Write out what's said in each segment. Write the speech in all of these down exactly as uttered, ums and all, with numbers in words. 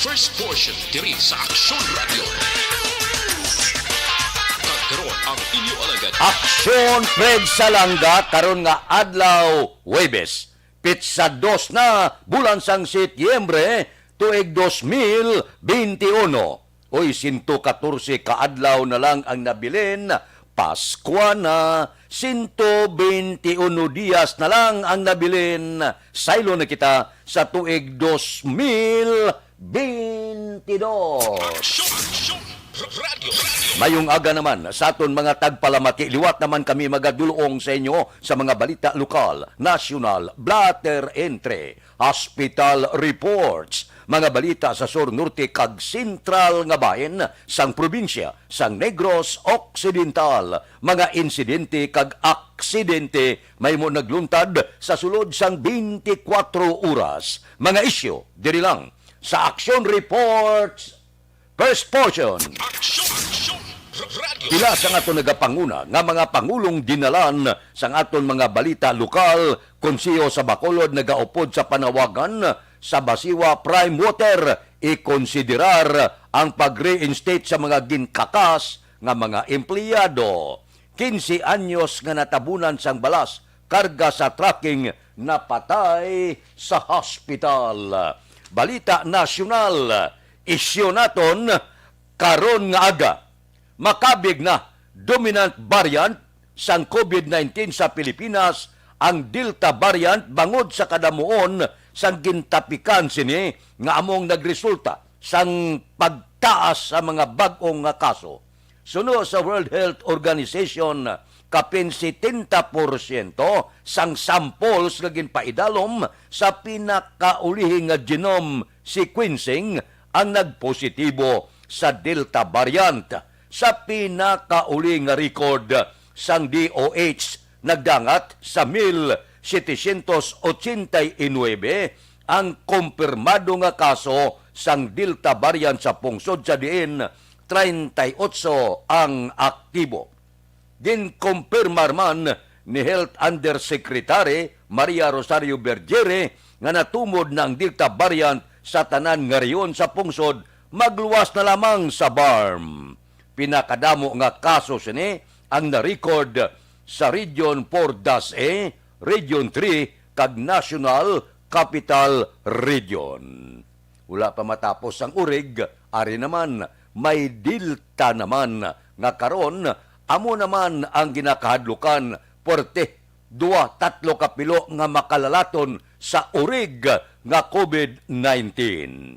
First portion diri sa Aksyon Radio. Kag karon ang inyo alagad. Aksyon, Fred Salanga, karon nga adlaw, Huwebes, pitsa dos na, bulan sang Setyembre, tuig dos mil benti uno. Oy, sento katorse ka adlaw na lang ang nabilin, Paskwa na, sento benti uno dias na lang ang nabilin. Saylo na kita sa tuig dos mil benti dos. Aksyon! Aksyon! Radyo! Radyo! Mayong aga naman sa aton mga tagpalamati. Liwat naman kami magadulong sa inyo sa mga balita lokal, nasyonal, blotter entry, hospital reports, mga balita sa sur, norte, kag sentral nga bahin sang probinsya sang Negros Occidental, mga insidente kag aksidente mahimo nagluntad sa sulod sang twenty-four oras. Mga isyu diri lang sa Aksyon Reports First Portion. Aksyon! Aksyon! Radyo! Pila sang aton nagapanguna nga mga pangulong dinalan sang aton mga balita lokal, Konseho sa Bacolod nagaupod sa panawagan sa Basiwa Prime Water, ikonsiderar ang pag-reinstate sa mga ginkakas nga mga empleyado. Quince anyos nga natabunan sang balas, karga sa trucking, napatay sa hospital. Balita nasyonal, isyu naton karon nga aga. Makabig na dominant variant sang covid nineteen sa Pilipinas ang Delta variant, bangod sa kadamuon sang gintapikan sini nga among nagresulta sang pagtaas sa mga bag-ong nga kaso. Suno sa World Health Organization, kapin setenta porsyento sang samples nga ginpaidalom sa pinakaulihi nga genome sequencing ang nagpositibo sa Delta variant. Sa pinakauli nga record sang D O H, nagdangat sa mil setecientos ochenta y nuebe ang kumpirmado nga kaso sang Delta variant sa pungsod, sa diin treinta y ocho ang aktibo. Ginkumpirmar man ni Health Undersecretary Maria Rosario Bergere nga natumod na ang Delta variant sa tanan nga rehiyon sa pungsod, magluwas na lamang sa BARMM. Pinakadamo nga kaso sini ang na-record sa Region four das A, Region three, kag National Capital Region. Wala pa matapos ang urig, ari naman, may Delta naman nga karon amo naman ang ginakahadlukan, puwerte, duwa, tatlo ka pilo nga makalalaton sa urig nga covid nineteen.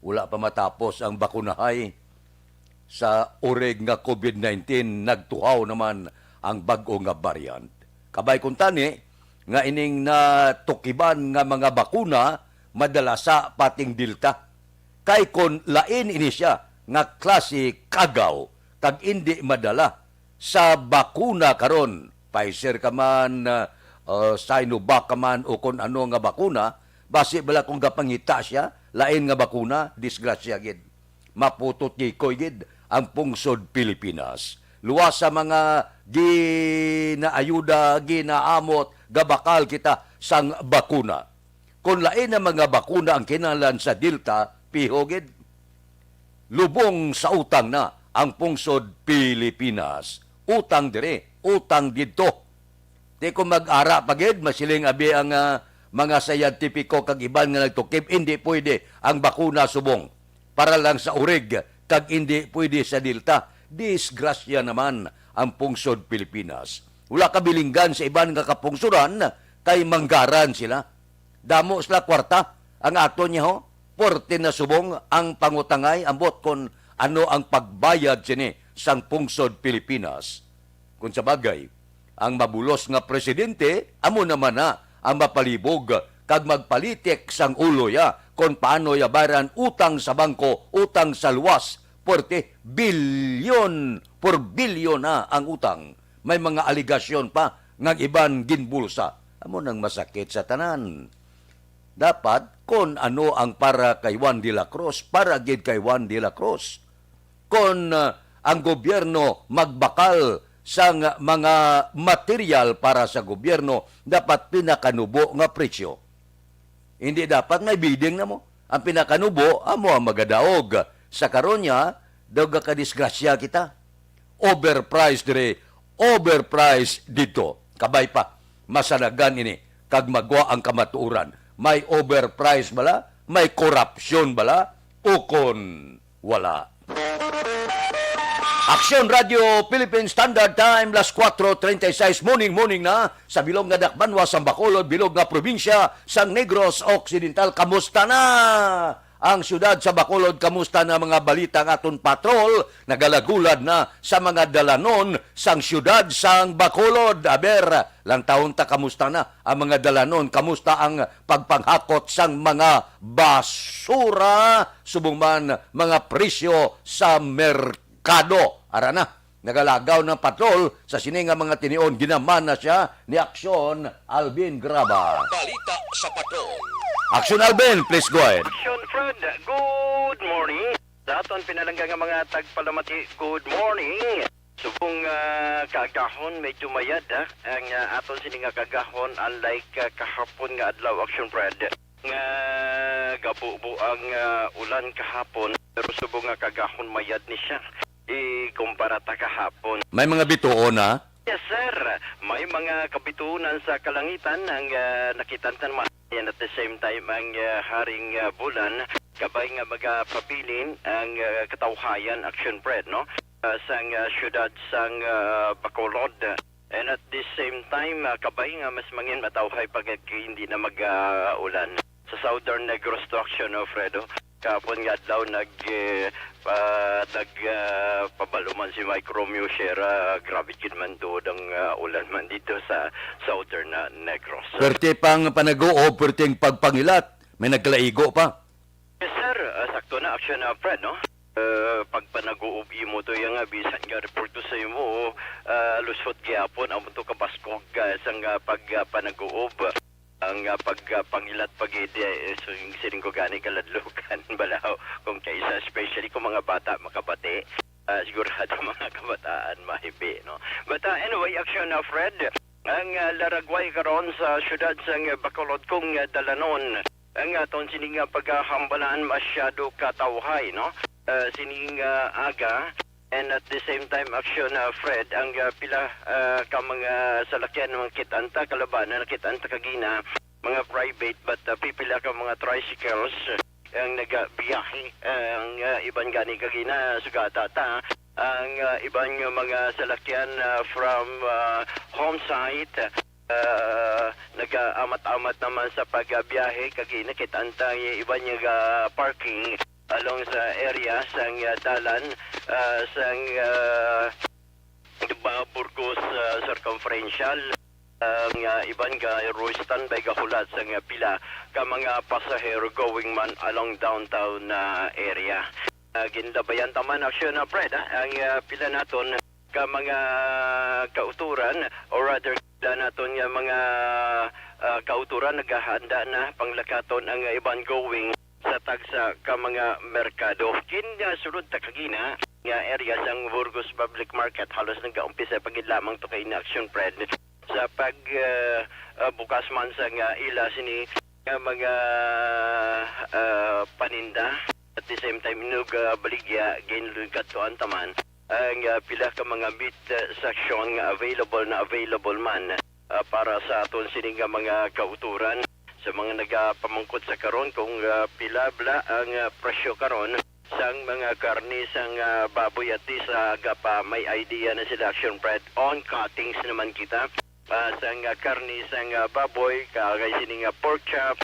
Wala pa matapos ang bakunahay sa urig nga covid nineteen, nagtuhaw naman ang bag-o nga variant. Kabay kuntani nga ining natukiban nga mga bakuna madala sa pating Delta. Kay kon lain ini sia nga klase kagaw kag indi madala sa bakuna karon, Pfizer ka man, uh, uh, Sinovac ka man, o kon ano nga bakuna, basi bala kung gapangita sia, lain nga bakuna, disgrasya gid. Maputot tikoy gid ang pungsod Pilipinas. Luwas sa mga ginaayuda, ginaamot, gabakal kita sang bakuna. Kon lain na mga bakuna ang kinahanglan sa Delta, piho gid. Lubong sa utang na ang pungsod Pilipinas. Utang diri, utang didto. Di ko mag-ara pa gid, masiling abi ang, ah, mga siyentipiko kag iban nga nagtukib, indi pwede ang bakuna subong para lang sa urig, kag indi pwede sa Delta. Disgrasya naman ang pungsod Pilipinas. Wala ka bilinggan sa iban nga kapungsuran kay manggaran sila. Damo sila kwarta. Ang aton niya, ho, porte na subong ang pangutangay, ambot kon ano ang pagbayad sini sang pungsod Pilipinas. Kung sa bagay, ang mabulos nga presidente, amo naman na ang mapalibog kag magpalitik sang ulo ya kon paano ya bayaran utang sa bangko, utang sa luwas, puwerte, bilyon por bilyon na ang utang. May mga alegasyon pa nga ang iban ginbulsa. Amo nang masakit sa tanan. Dapat, kon ano ang para kay Juan de la Cruz, para gid kay Juan de la Cruz. Kon, ah, ang gobyerno magbakal sang mga material para sa gobyerno, dapat pinakanubo nga presyo. Hindi dapat may bidding na mo. Ang pinakanubo, amo ang magadaog. Sa karon niya, daw gakadisgrasya kita. Overpriced diri, overpriced dito. Kabay pa, masalagan ini, kag magwa ang kamatuoran. May overpriced bala? May korupsyon bala? Ukon wala. Aksyon Radio Philippine Standard Time, las kuwatro treinta y seis, morning, morning na sa bilog nga dakbanwa sang Bacolod, bilog nga probinsya sang Negros Occidental. Kamusta na ang siyudad sa Bacolod? Kamusta na mga balita ang aton patrol? Nagalagulad na sa mga dalanon sang siyudad sang Bacolod. Aber, lantawon ta, kamusta na ang mga dalanon? Kamusta ang pagpanghakot sang mga basura, subong man mga presyo sa merkado? Ara na, nagalagaw ng patrol sa sini nga mga tinion. Ginaman na siya ni Aksyon Alvin Graba. Balita sa patrol. Aksyon Alvin, please go ahead. Action Fred, good morning. Sa aton pinalangga nga mga tagpalamati, good morning. Subong, ah, kaagahon, medyo mayad, ah, ang, ah, aton sini nga kaagahon, unlike, ah, kahapon nga adlaw, Action Fred, nga gabubo ang, ah, ulan kahapon, pero subong nga kaagahon, mayad ni siya ikumpara ta kahapon. May mga bituon, ha? Yes, sir. May mga kabituonan sa kalangitan ang, ah, nakita-an ta naman. And at the same time, ang, ah, haring, ah, bulan, kabay nga magapabilin ang, ah, katawhayan, Action Fred, no? Ah, sang, ah, siyudad sang, ah, Bacolod. And at the same time, ah, kabay nga mas mangin matawhay pag hindi na mag, ah, ulan. Sa Southern Negros to, Action, no, Fredo? Kahapon nga adlaw, nag, eh, pa, nag, ah, pabalo man si Mike Romeo Sierra, grabe gid man tuod ang, ah, ulan man dito sa Southern, ah, Negros. Perte pang panaguob, perting pagpangilat, may nagkalaigo pa. Yes, sir. Ah, sakto na, Action, ah, Fred, no? Ah, pagpanaguob imo to, yang, ah, bisan nga report to sa imo, ah, lusot gyapon amo to kabaskog, ah, sang, ah, pag, ah, panaguob. Ang, ah, pag, ah, pangilat pag-, eh, so, yung siling ko gani kaladlukan, balaw, kung kaisa, especially kung mga bata makabati, ah, sigurado mga kabataan mahibi, no? But, ah, anyway, Action, ah, Fred, ang, ah, laragway karon sa siyudad sang, ah, Bacolod kung, ah, dalanon. Ang aton sini nga pagkahambalaan masyado katawhay, no? Ah, sining, ah, aga, and at the same time, Action, ah, Fred, ang, ah, pila, ah, ka mga salakyan nga nakit-an ta, kalabanan nakit-an ta kagina, mga private, but, ah, pipila ka mga tricycles ang nagabiyahe. Ang, ah, iban gani kagina, sugata ta, ang, ah, iban nga mga salakyan, ah, from, ah, home site, ah, nagaamat-amat naman sa pagbiyahe, kagina nakit-an ta ang iban nga parking along sa area sang, ah, dalan, ah, sang, ah, Ba-, Burgos, ah, Circumferential, ah, nga iban ga-standby, gahulat sang, ah, pila ka mga pasahero going man along downtown, ah, area. Ah, ginlabayan ta man, Action, ah, Fred, ah, ang, ah, pila naton ka mga kauturan, or rather, pila naton nga mga, ah, kauturan nagahanda na panglakaton ang iban going sa tagsa ka mga merkado. Ginsulod ta kagina nga area sang Burgos Public Market, halos nagaumpisa pa gid lamang to kay na, Action, Fred, sa pag, ah, ah, bukas man sa nga ila sini nga mga, ah, paninda. At the same time, inog, ah, baligya, ginlugad to ang taman ang, ah, pila ka mga meat, ah, section nga available na available man, ah, para sa aton sini nga mga kauturan. Sa mga nagapamangkot sa karon kung, ah, pila bala ang, ah, presyo karon sang mga karne sang, ah, baboy, at least, ah, aga pa may idea na sila, Action, Fred. On cuttings naman kita, ah, sang, ah, karne sang, ah, baboy, kaagay sini nga pork chop,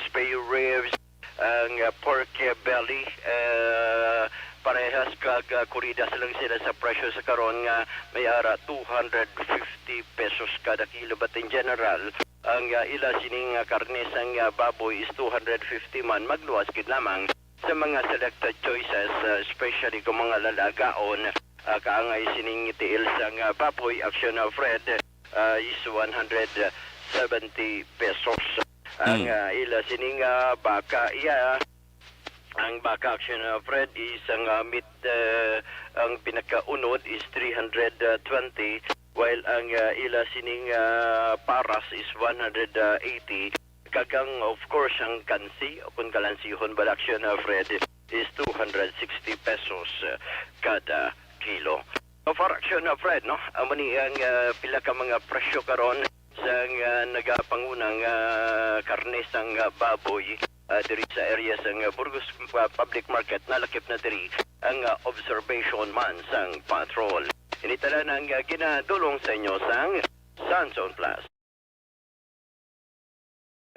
spare ribs, ang, ah, pork, ah, belly, ah, parehas kag, ah, kuridas lang sila sa presyo sa karon nga may ara two hundred fifty pesos kada kilo. But in general, ang, ah, ila sining, ah, karne sang, ah, baboy is two hundred fifty man. Magluwas gid lamang sa mga selected choices, ah, especially kung mga lalaagaon, ah, kaangay sining tiil sang, ah, baboy, Action, ah, Fred, ah, is one hundred seventy pesos. Ang, Mm. ah, ila sining, ah, baka, iya, ang baka, Action, ah, Fred, is ang, ah, meat, ah, ang pinakaunod is three hundred twenty, while ang, ah, ila sining, ah, paras is one hundred eighty. Kag ang, of course, ang kansi, o kung kalansihon ba, Action, uh, Fred, is two hundred sixty pesos, uh, kada kilo. Of Action, uh, Fred, no? Amo ni ang, uh, pila ka mga presyo karon sang, uh, nagapangunang, uh, karne sang, uh, baboy, uh, diri sa area sang, uh, Burgos, uh, Public Market. Nalakip na diri ang, uh, observation man sang patrol. Ini tanan ang, uh, ginadulong sa inyo sang Sunzone Plus.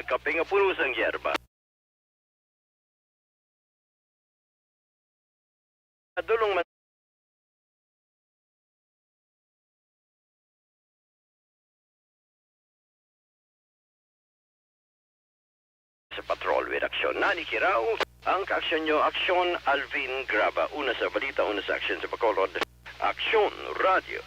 Kape nga puno sang yerba. Dulong man sa patrol with Action. Nani Kirao, ang kaaksyon nyo, Action, Alvin Graba. Una sa balita, una sa aksyon sa Bacolod. Aksyon Radio.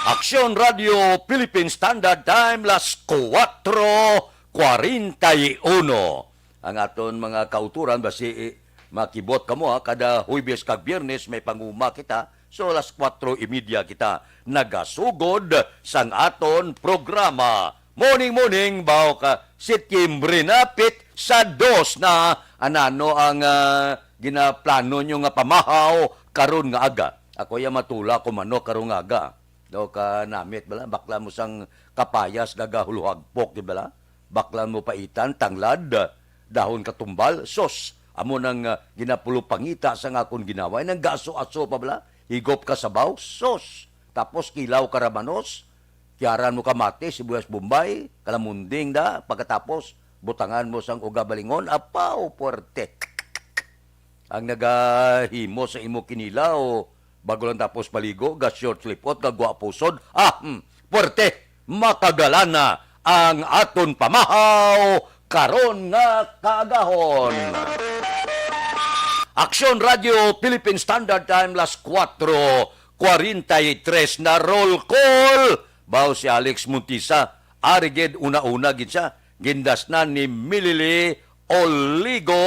Aksyon Radio Philippine Standard Time, las kuwatro kwarenta y uno. Ang aton mga kauturan, basi, eh, makibot kamo, ha, kada Huwebes kag Biyernes may panguma kita. So, las kuwatro y media kita nagasugod sang aton programa. Morning, morning, baw ka, Setyembre na, pit sa dos na, anano ang, ah, ginaplano nyo nga pamahaw karon nga aga? Ako ya matula ko mano karon nga aga. Do ka namit bala, bakla mo sang kapayas nagahuluhagpok, di bala? Bakla mo paitan, tanglad, dahon katumbal, sos, amo nang, ah, ginapulupangita sang akon ginawa. Nang gaso-aso pa bala, higop ka sabaw, sos. Tapos kilaw ka ramanos, kiaran mo kamati, sibuyas Bombay, kalamunding da, pagkatapos butangan mo sang uga balingon, apaw, puwerte. Ang nagahimo sa imo kinilaw, bago lang tapos paligo, ga-short lipot, gagwapo sod. Ah, hmm, puwerte, makagalana ang aton pamahaw karon nga kaagahon. Aksyon Radio Philippine Standard Time, las kuwatro kwarenta y tres na, roll call. Baw si Alex Montisa, ari gid una-una gid siya. Gindasnan ni Milili Oligo.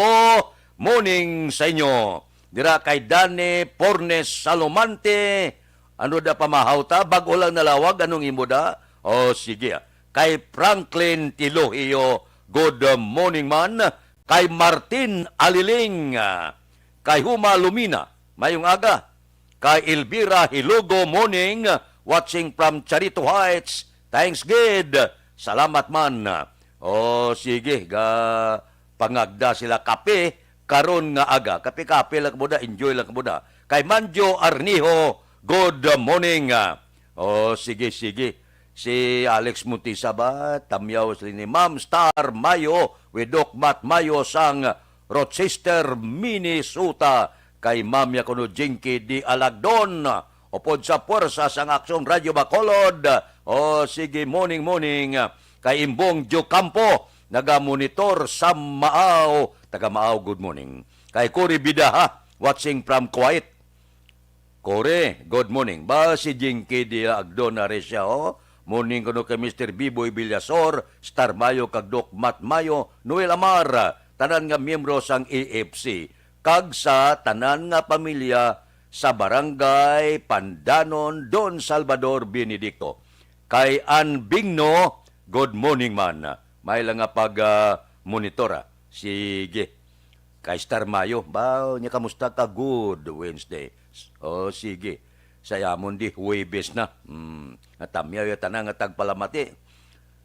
Morning sa inyo. Dira kay Danny Pornes Salomante. Ano da pamahaw ta? Bag-o lang nalawag. Anong imo da? O, sige, ah. Kay Franklin Tilohio, good morning man. Kay Martin Aliling, ah, kay Huma Lumina, mayong aga. Kay Elvira Hilugo, morning, watching from Charito Heights. Thanks gid. Salamat man. O, sige, ga pangagda sila kape karon nga aga. Kape-kape lang kamo da, enjoy lang kamo da. Kay Manjo Arniho, good morning. O, sige, sige. Si Alex Montisa ba, tamyaw sila ni Ma'am Star Mayo, with Doc Matt Mayo sang Rochester, Minnesota. Kay Ma'am ya kuno Jinky D. Alagdon, upod sa puwersa sang Aksyon Radio Bacolod. O, sige, morning, morning. Kay Imbong Diocampo, naga-monitor sa Maaw. Taga Maaw, good morning. Kay Cory Bidaha, watching from Kuwait. Kore, good morning. Ba, si Jinky Dia Agdon na rin siya, oh. Morning kuno kay Mister Biboy Villasor, Star Mayo, kag Doc Matt Mayo, Noel Amar, tanan nga miyembro sang A F C, kag sa tanan nga pamilya sa Barangay Pandanon, Don Salvador Benedicto. Kay Ann Bingno, good morning man. May lang nga pag, ah, monitor, ah. Sige. Kay Star Mayo, ba, nya kamusta ka? Good Wednesday. O, sige. Sa amon di, Huwebes na. Hmm. Natamyaw ya tanan nga tagpalamati.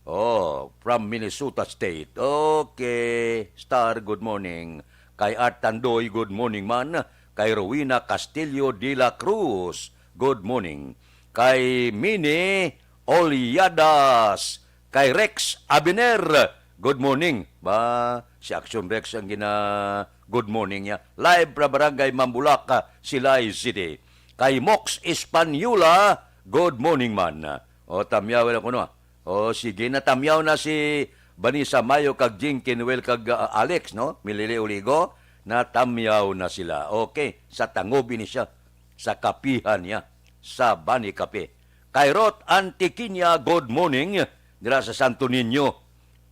Oh, from Minnesota State. Okay. Star, good morning. Kay Art Tandoy, good morning man. Kay Rowena Castillo de la Cruz, good morning. Kay Mini Oliadas, kay Rex Abiner, good morning. Ba, si Action Rex ang gina-good morning niya. Live from Barangay Mambulak, Silay City. Kay Mox Espanola, good morning man. O, tamyaw lang kuno, ah. O, sige, natamyaw na si Vanessa Mayo kag Jinky Noel kag, ah, Alex, no? Milili Oligo, natamyaw na sila. Okay, sa tangob ini siya, sa kapihan niya, sa Bani Kape. Kay Ruth Antiquiña, good morning, dira sa Santo Niño.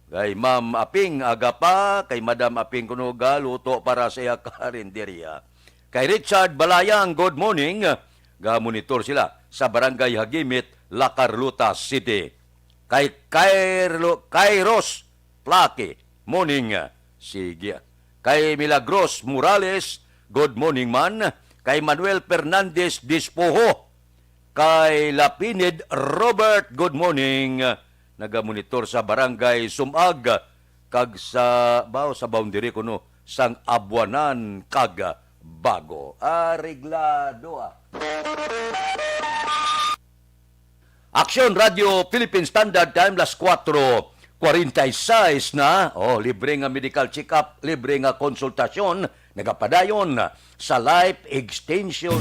Kay Ma'am Aping, aga pa, kay Madam Aping kuno galuto para sa iya karinderya. Kay Richard Balayang, good morning. Ga-monitor sila sa Barangay Hagimit, La Carlota City. Kay Kyrlo-, Kairos Plaki, morning. Sige. Kay Milagros Morales, good morning man. Kay Manuel Fernandez Dispoho, kay Lapinid Robert, good morning. Nagamonitor sa Barangay Sumag, kag sa, bao, sa boundary kuno sang Abuanan kag Bago. Areglado, ah. Aksyon Radio Philippine Standard Time, las kuwatro kwarenta y seis na. Oh, libre nga medical check-up, libre nga konsultasyon, nagapadayon sa life extension.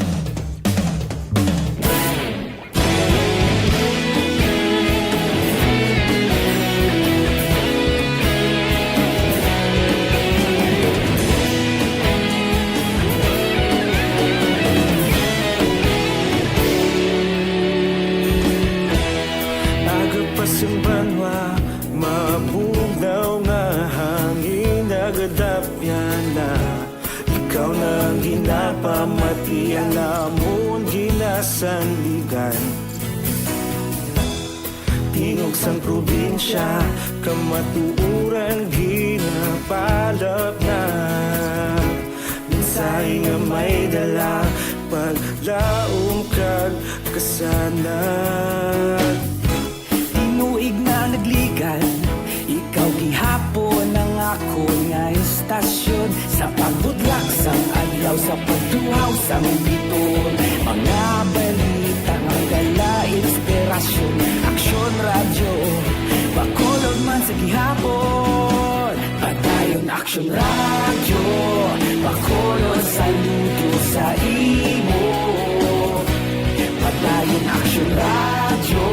Aga pa sa banwa, mabugnaw nga hangin, nagadapyan na. Ikaw na ang ginapamati, ang amon ginasandigan. Tingog sang probinsya, kamatuoran ginapalap na. Mensahe nga may dala, paglaom kag kasanag. Tinuig na nagligan, ikaw gihapon ang akon nga istasyon. Sa pagbudlak sang adlaw, sa pagtuhaw sang biton, mga balita nga dala inspirasyon. Aksyon Radyo, Bacolod man sa gihapon. Padayon Aksyon Radyo, Bacolod, saludo sa imo. Padayon Aksyon Radyo,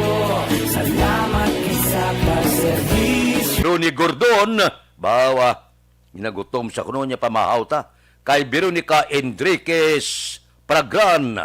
salamat gid sa pagserbisyo. Ronnie Gordon, bawa, ginagutom sa kuno niya pamahaw ta. Kay Veronica Enriquez Pagran,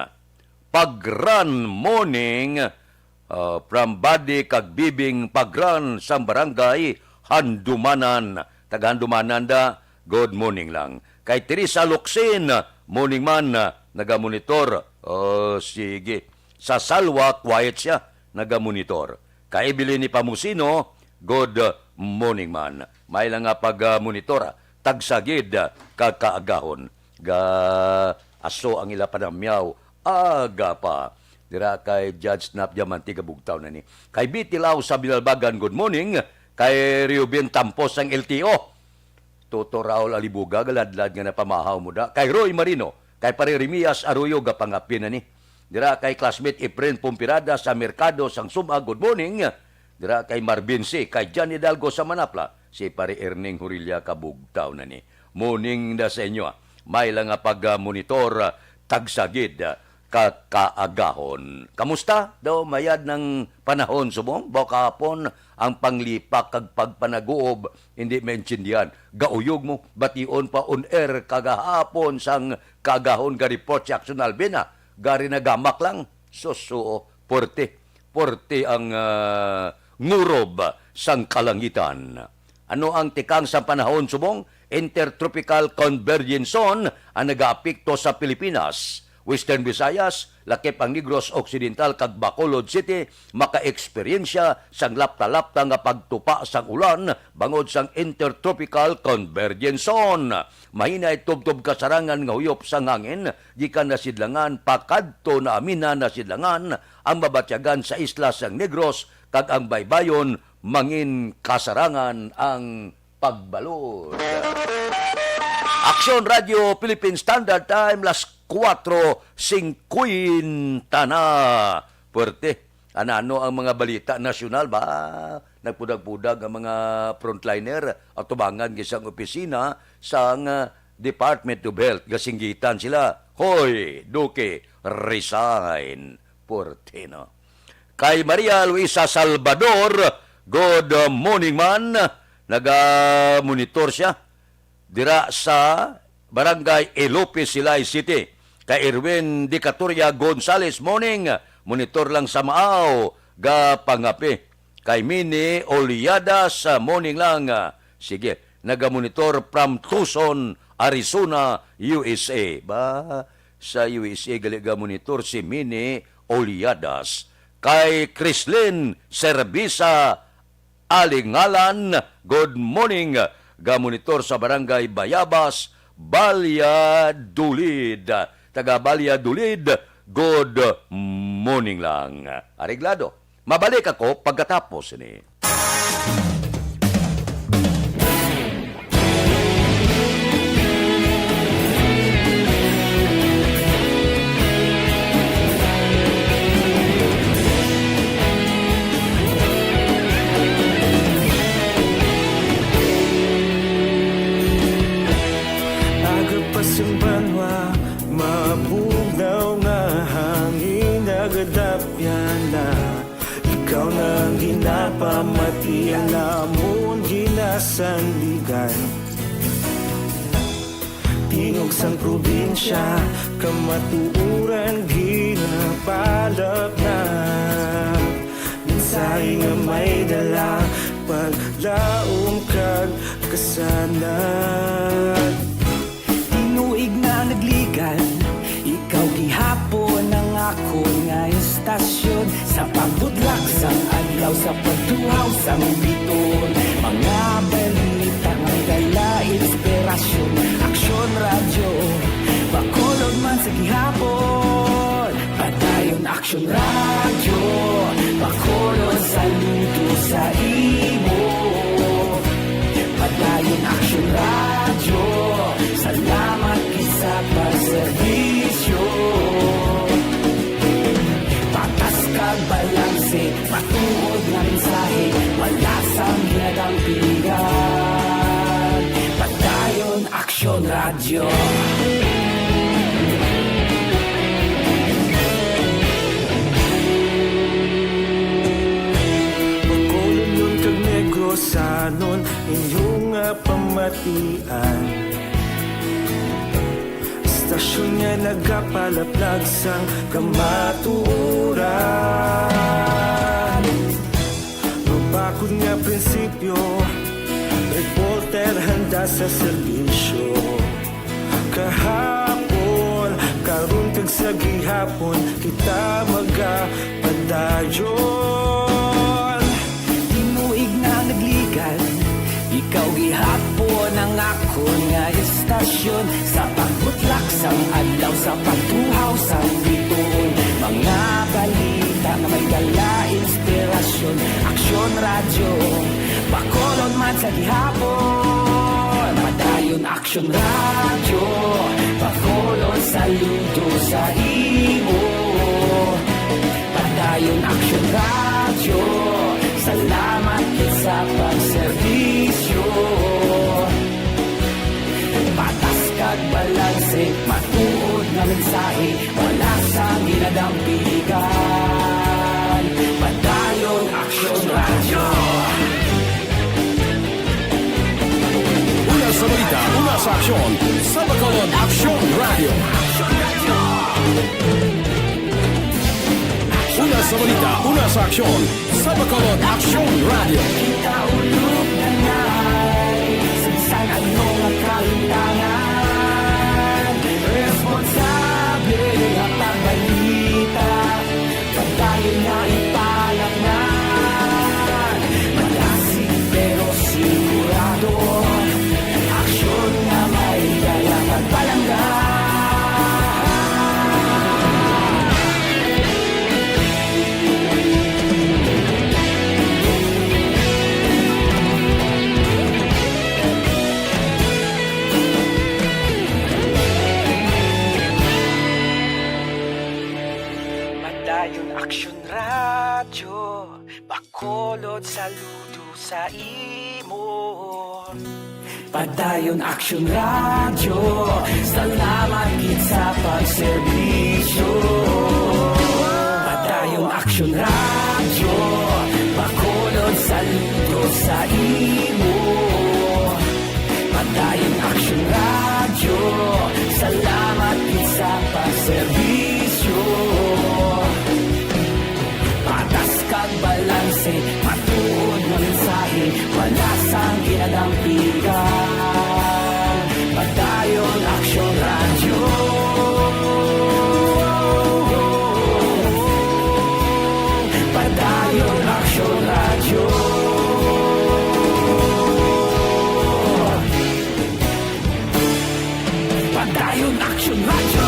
Pagran morning, uh, from Buddy kag Bibing Pagran sang barangay Handumanan. Taga Handumanan da, good morning lang. Kay Teresa Locsin, morning man, uh, nagamonitor. Oh, sige. Sa Salwa, quiet siya, nagamonitor. Kay Evelyn ni Pamusino, good morning man. May lang nga pag-monitor, ah, tagsa gid, ah, ka kaagahon. Ga aso ang ila panamyaw, aga pa. Dira kay Judge Snap Diamante, kabugtaw na ni. Kay Betty Lau sa Binalbagan, good morning. Kay Reuben Tampos ang L T O. Toto Raul Alibuga, galadlad nga napamahaw mo da. Kay Roy Marino, kay Pare Remias Arroyo, gapangapi na ni. Dira kay classmate Efren Pompirada sa Merkado sang Sumag, good morning. Dira kay Marvin C, kay John Hidalgo sa Manapla, si Pare Erning Hurilla, kabugtaw na ni. Morning da sa inyo, ah. May lang nga pag-monitor, ah, tagsa gid, ah, ka kaagahon. Kamusta daw mayad ng panahon subong? Baw kahapon ang panglipak kag pagpanaguob, hindi maintindihan. Gauyog mo, bation pa on air kagahapon sang kaagahon ga report si Action Alvin, ah. Gari nagamak lang. Susuo, porte. Porte ang, ah, ngurob sang kalangitan. Ano ang tikang sang panahon subong? Intertropical Convergence Zone ang nagaapekto sa Pilipinas, Western Visayas, lakip ang Negros Occidental kag Bacolod City, makaeksperyensya sang lapta-lapta nga pagtupa sang ulan bangod sang Intertropical Convergence Zone. Mahinay tubtob kasarangan nga huyop sang hangin gikan nasidlangan pakadto naaminan nasidlangan ang mabatyagan sa isla sang Negros kag ang baybayon mangin kasarangan ang pagbalod. Aksyon Radio Philippine Standard Time, las kuwatro singkwenta na. Puwerte. Anano ang mga balita nasyonal ba? Nagpudag-pudag ang mga frontliner, atubangan gid sang opisina sang, ah, Department of Health. Gasinggitan sila, "Hoy, Duque, resign." Puwerte, no? Kay Maria Luisa Salvador, good morning man. Naga-monitor siya dira sa Barangay Ilope, Silay City. Kay Erwin Dicatoria Gonzales, morning. Monitor lang sa Maaw, ga pangapi. Kay Mini Oliadas, morning lang. Sige, naga-monitor from Tucson, Arizona, U S A. Ba, sa U S A gali ga-monitor si Mini Oliadas. kay Crislin Servisa Alingalan, good morning. Gamonitor sa Barangay Bayabas, Valladolid. Taga Valladolid, good morning lang. Areglado. Mabalik ako pagkatapos ni. Aga pa sang banwa, mabugnaw nga hangin nagadapyan na. Ikaw na ang ginapamati, ang amon ginasandigan. Tingog sang probinsya, kamatuoran ginapalapnap. Mensahe nga may dala, paglaom kag kasanag. Tinuig na nagligad, ikaw gihapon ang akon nga istasyon. Sa pagbudlak sang adlaw, sa pagtuhaw sang biton, mga balita nga may dala inspirasyon. Aksyon Radyo, Bacolod man sa gihapon. Padayon Aksyon Radyo, Bacolod, saludo sa imo. Padayon Aksyon Radyo, salamat gid sa pagserbisyo. Patas kag balanse, matuod nga mensahe, wala sang ginadampigan. Padayon Aksyon Radyo. Bacolod kag Negrosanon, inyo nga pamatian. Istasyon nga nagapalaplag sang kamatuoran. Mabakod nga prinsipyo, reporter handa sa serbisyo. Kahapon, karon kag sa gihapon, kita magapadayon. Tinuig na nagligad, ikaw gihapon ang akon nga istasyon. Sa pagbutlak sang adlaw, sa pagtuhaw sang bituon, mga balita nga may dala inspirasyon. Aksyon Radyo, Bacolod man sa gihapon. Padayon Aksyon Radyo, Bacolod, saludo sa imo. Padayon Aksyon Radyo, salamat gid sa pagserbisyo. Patas kag balanse, matuod nga mensahe, wala sang ginadampigan. Padayon Aksyon Radyo. Una sa balita, una sa aksyon, sa Bacolod Aksyon Radyo. Una sa balita, una sa aksyon, sa Bacolod Aksyon Radyo. Kita ulog na nai, sa bisan ano nga kahintangan, responsable nga pagbalita, padayon nga ipalapnan. Malasig pero sigurado, aksyon nga may dala pagpalangga. Padayon Aksyon Radyo, Bacolod, saludo sa imo. Padayon Aksyon Radyo, salamat gid sa pagserbisyo. Padayon Aksyon Radyo, Bacolod, saludo sa imo. Padayon Aksyon Radyo, salamat gid sa pagserbisyo. Patas kag balanse, matuod nga mensahe, wala sang ginadampigan. Padayon Aksyon Radyo. Dayon Action Radyo.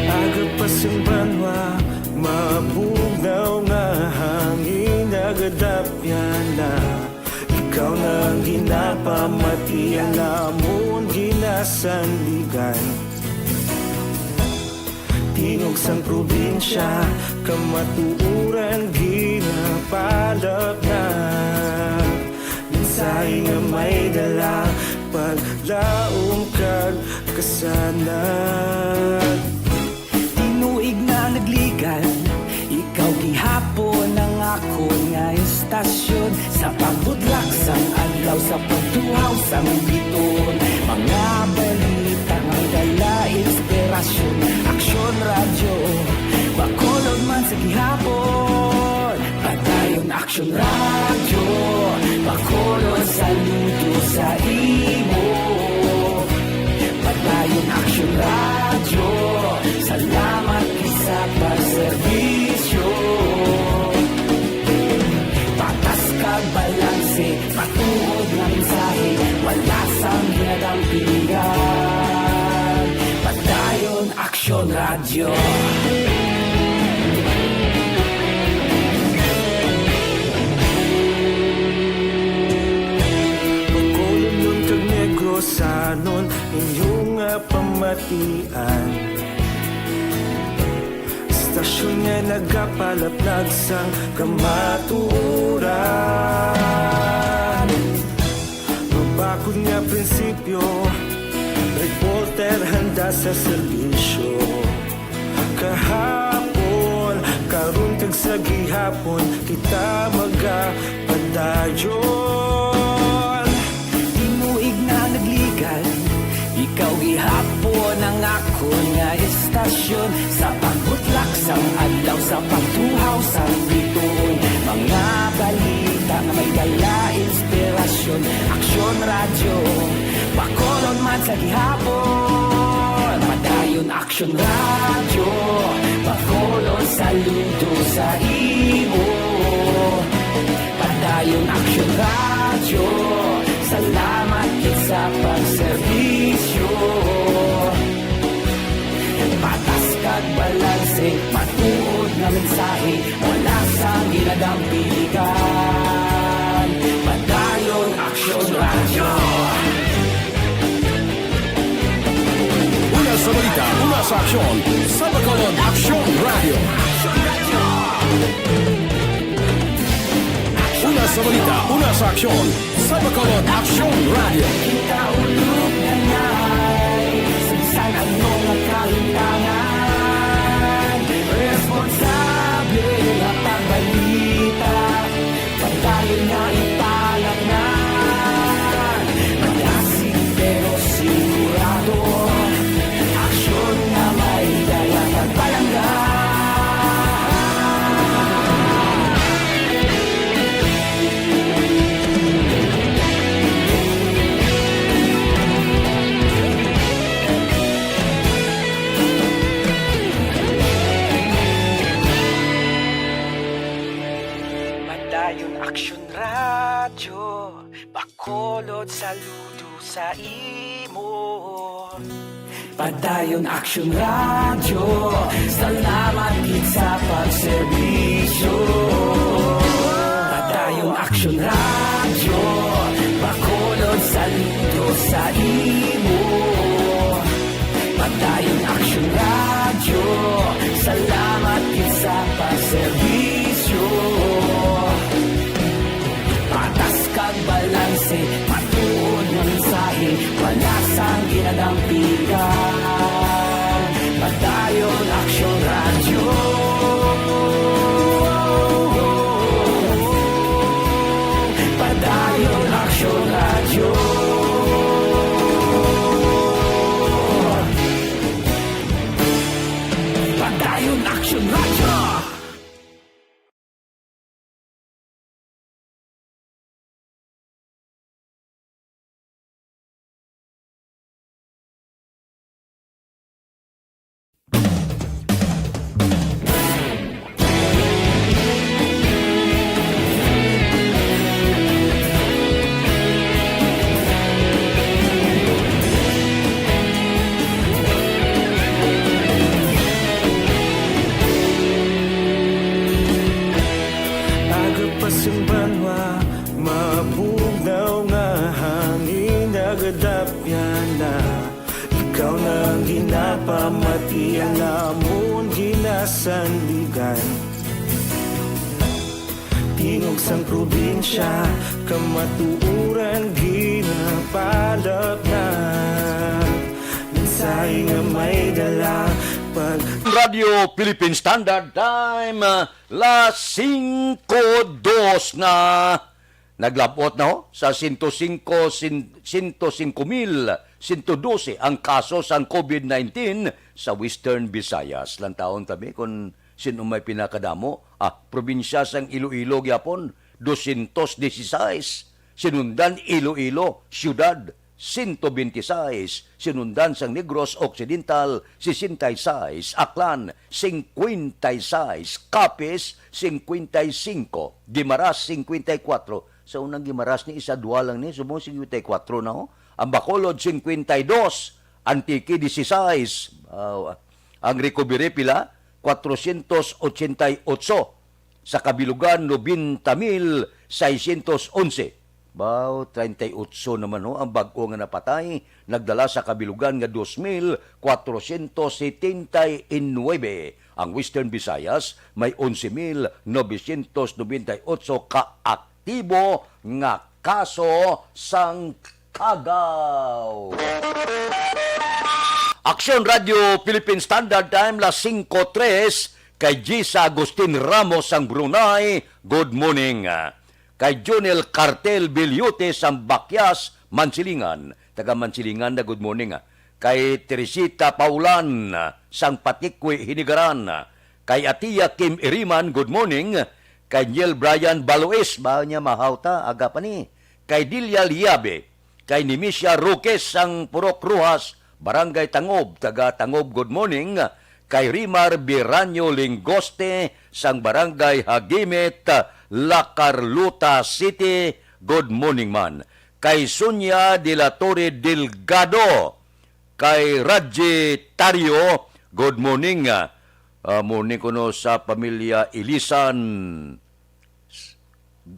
Aga pa sing banwa, mabugnaw nga hangin nagadapyan na. Ikaw na ang ginapamatian namon ginasandigan. Tingog sang probinsya, kamatuoran ginapalapnag. Mensahe nga may dala, paglaom kag kasanag. Tinuig na nagligan, ikaw gihapon ang akon nga estasyon. Sa pagbudlak sang adlaw, sa pagtuhaw sang biton, mga balita nga dala inspirasyon. Aksyon Radyo, Bacolod man sa gihapon. Padayon Aksyon Radyo, Bacolod, saludo sa imo. Padayon Aksyon Radyo, salamat gid sa pagserbisyo. Patas kag balanse, matuod nga mensahe, wala sang ginadampigan. Padayon Aksyon Radyo. Bacolodnon kag Negrosanon, inyo nga pamatian. Estasyon nga nagapalaplag sang kamatuoran. Mabakod nga prinsipyo, reporter handa sa serbisyo. Kahapon, karon kag sa gihapon, kita magapadayon. Tinuig na nagligan, ikaw gihapon ang akon nga estasyon. Sa pagbutlak sang adlaw, sa pagtuhaw sang bituon, mga balita nga may dala inspirasyon. Aksyon Radyo, Bacolod man sa gihapon. Padayon Aksyon Radyo, Bacolod, saludo sa imo. Padayon Aksyon Radyo, salamat gid sa pagserbisyo. Patas kag balanse, matuod nga mensahe, wala sang ginadampigan. Padayon Aksyon Radyo. Una sa balita, una sa aksyon, sa Bacolod Aksyon Radyo. Una sa balita, una sa aksyon, sa Bacolod Aksyon Radyo. Kita ulog na ngay, sa bisan ano nga kahimtangan, responsable nga pagbalita. Padayon nga ipalaknag, malasig pero sigurado. Aksyon nga may dala kag palangga. Padayon Aksyon Radyo, Bacolod, saludo sa imo. Padayon Aksyon Radyo, salamat gid sa pagserbisyo. Padayon Aksyon Radyo, Bacolod, saludo sa imo. Padayon Aksyon Radyo, salamat gid sa pagserbisyo. Patas kag balanse, matuod nga mensahe, wala sang ginadampigan. Padayon Aksyon Radyo. Padayon Aksyon Radyo. Yana, ikaw na ang ginapamati, ang amon ginasandigan. Tingog sang probinsya, kamatuoran ginapalapnag. Mensahe nga may dala, pag Radyo Philippine Standard Time, las singko dos na. Naglab-ot na, ho, sa sento singko, sin-, sento singko mil sento dose ang kaso sang covid nineteen sa Western Visayas. Lantawon ta mi kon sin-o may pinakadamo. Ah, probinsya sang Iloilo gyapon, dosyentos dieciséis. Sinundan Iloilo, siyudad, sento benti sais, sinundan sang Negros Occidental, sesenta y seis, Aklan, singkwenta y seis, Capiz, singkwenta y singko, Guimaras, singkwenta y kuwatro. Sa unang Guimaras ni isa, duha lang ni, subong singkwenta y kuwatro na, ho. Ang Bacolod, singkwenta y dos, Antique, dieciséis. Ah, ang recovery pila? Kwatrosyentos otsenta y otso. Sa kabilugan, nobenta mil seiscientos onse. Baw, treinta y ocho naman, ho, ang bag-o nga napatay, nagdala sa kabilugan nga dos mil kwatrosyentos setenta y nuebe. Ang Western Visayas may onse mil novecientos nobenta y otso ka aktibo nga kaso sang kagaw. Aksyon Radio Philippine Standard Time, las singko tres, kay Gisa Agustin Ramos sang Brunei, good morning. Kay Jonel Cartel Bilyote sang Bakyas, Mansilingan, taga Mansilingan na, good morning, ah. Kay Teresita Paulan, ah, sang Patikwi, Hinigaran, ah. Kay Atia Kim Iriman, good morning. Kay Niel Brian Balois, ba niya mahaw ta, aga pa ni. Kay Delia Liabe, kay Nimisia Roques sang Purok Rojas, Barangay Tangob, taga Tangob, good morning. Kay Rimar Biranyo Lingoste sang Barangay Hagimit, La Carlota City, good morning man. Kay Sonia de la Torre Delgado, kay Raji Tario, good morning. Ah, morning kuno sa pamilya Ilisan.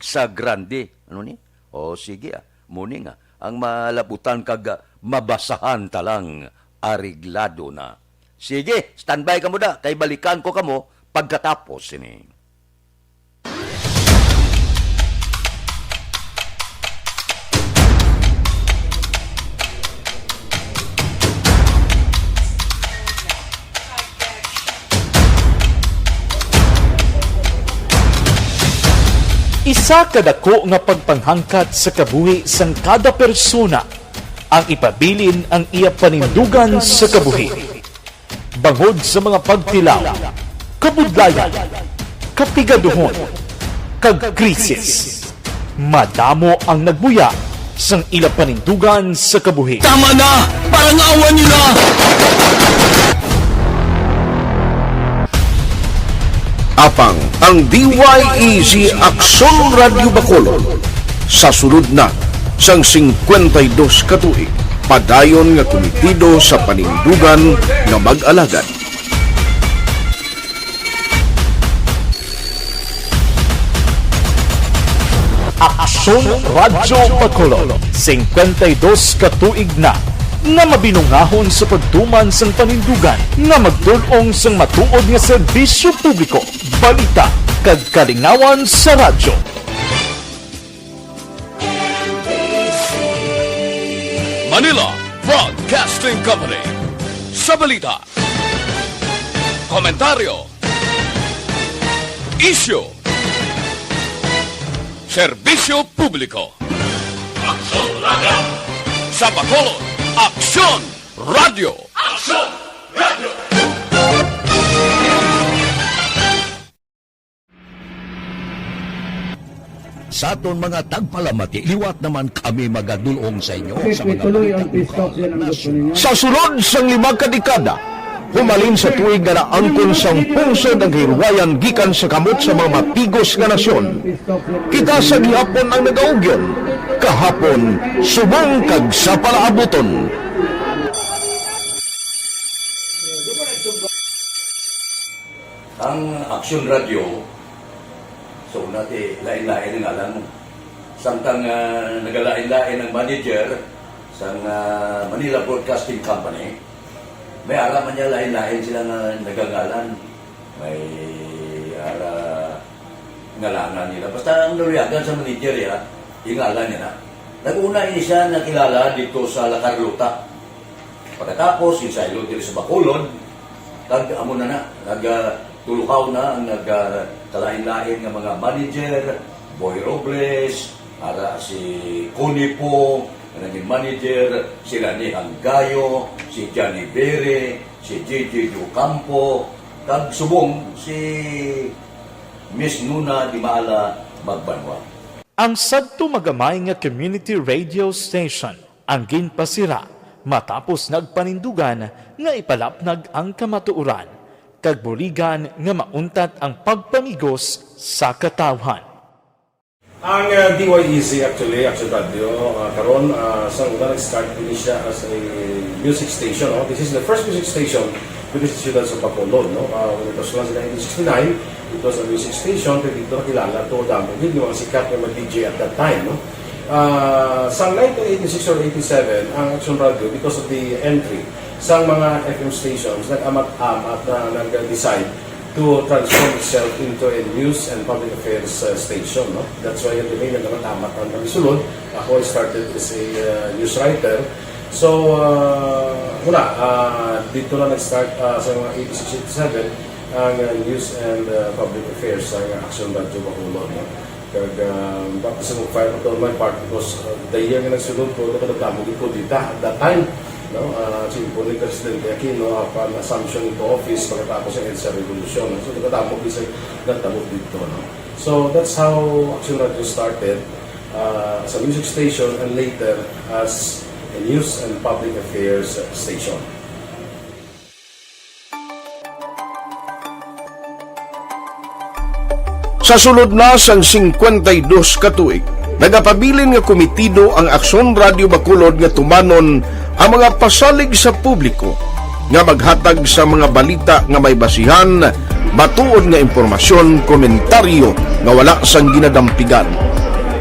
Sa Grande. Ano ni? O, sige, ah. Morning, ah. Ang malabutan kag, ah, mabasahan ta lang, areglado na. Sige, standby kamo da, kay balikan ko kamo pagkatapos sini. Isa ka dako nga pagpanghangkat sa kabuhi sang kada persona ang ipabilin ang iya panindugan sa kabuhi. Bangod sa mga pagtilaw, kabudlayan, kapigaduhon, kag krisis, madamo ang nagbuya sang ila panindugan sa kabuhi. Tama na! Parangawan niyo na! Apang ang D Y E G Aksyon Radyo Bacolod sa sulod na sang singkwenta y dos ka tuig, padayon nga kumitido sa panindugan nga mag-alagad. Aksyon Radyo Bacolod, singkwenta y dos ka tuig na nga mabinungahon sa pagtuman sang panindugan nga magdul-ong sang matuod nga serbisyo publiko, balita, kag kalingawan sa radyo. Manila Broadcasting Company. Sa balita, komentaryo, isyu, serbisyo publiko. Aksyon Radyo. Sa Bacolod, Aksyon Radyo. Aksyon Radyo. Sa aton mga tagpalamati, liwat naman kami magadul-ong sa inyo sa mga balita nasyonal. Sa sulod sang lima ka dekada, humalin sa tuig nga naangkon sang pungsod ang kahilwayan gikan sa kamot sa mga mapigos nga nasyon, kita sa gihapon ang nagaugyon, kahapon, subong kag sa palaabuton. Ang Aksyon Radyo, sa una ti lain-lain ang ngalan mo. Samtang, ah, nagalain-lain ang manager, Sang, ah, Manila Broadcasting Company, may ara man niya lain-lain sila nga nagangalan. May ara ngalangan nila. Basta ang naluyagan sa manager, ya, yung ngalan niya na. Nag-una ini siya nakilala dito sa La Carlota. Pagkatapos, yung sa Ilog diri sa Bacolod, kag amo na na, nag, ah, tulukaw na ang nag, ah, kalain-lain nga mga manager, Boy Robles, ara si Connie Pong, nga naging manager, sila ni Hanggayo, si Johnny Bere, si J J Ocampo, kag subong si Miss Nuna Dimala Magbanwa. Ang sadto magamay nga community radio station ang ginpasira matapos nagpanindugan nga ipalapnag ang kamatuoran, kag buligan nga mauntat ang pagpamigos sa katawhan. Ang, uh, D Y E Z actually, Action Radio, uh, karon, uh, sa una nag-start ini siya as a music station, no? This is the first music station dito sa siyudad sa Bacolod, no? Uh, when it was launched in nineteen sixty-nine, it was a music station, pero dito nakilala to, damo gid yung mga sikat nga mga D J at that time, no? Uh, sa nineteen eighty-six or eighty-seven, ang Action Radio, because of the entry sa mga F M stations, nag-amat-amat na nag-decide to transform itself into a news and public affairs, uh, station, no? That's why yung name na naman Amat ang Nagsulod. Ako, I started as a, uh, news writer. So, uh, wala, uh, dito na nag-start, uh, sa mga eighty-six, eighty-seven, ang, uh, news and, uh, public affairs sa Action Radio Bacolod, no? Kag, ah, baptism of fire pa to my part because, ah, the year nga nagsulod ko, nakadamo gid ko dita at that time, no? Ah, simple ni Presidente Aquino, upon assumption into office, pagkatapos sa EDSA Revolution, no? So, nakadamo gid sa nagtabo dito, no? So, that's how Action Radio started, ah, as a music station and later as a news and public affairs station. Sa sulod na sang singkwenta y dos ka tuig, nagapabilin nga komitido ang Aksyon Radio Bacolod nga tumanon ang mga pasalig sa publiko nga maghatag sa mga balita nga may basihan, matuod nga impormasyon, komentaryo nga wala sang ginadampigan,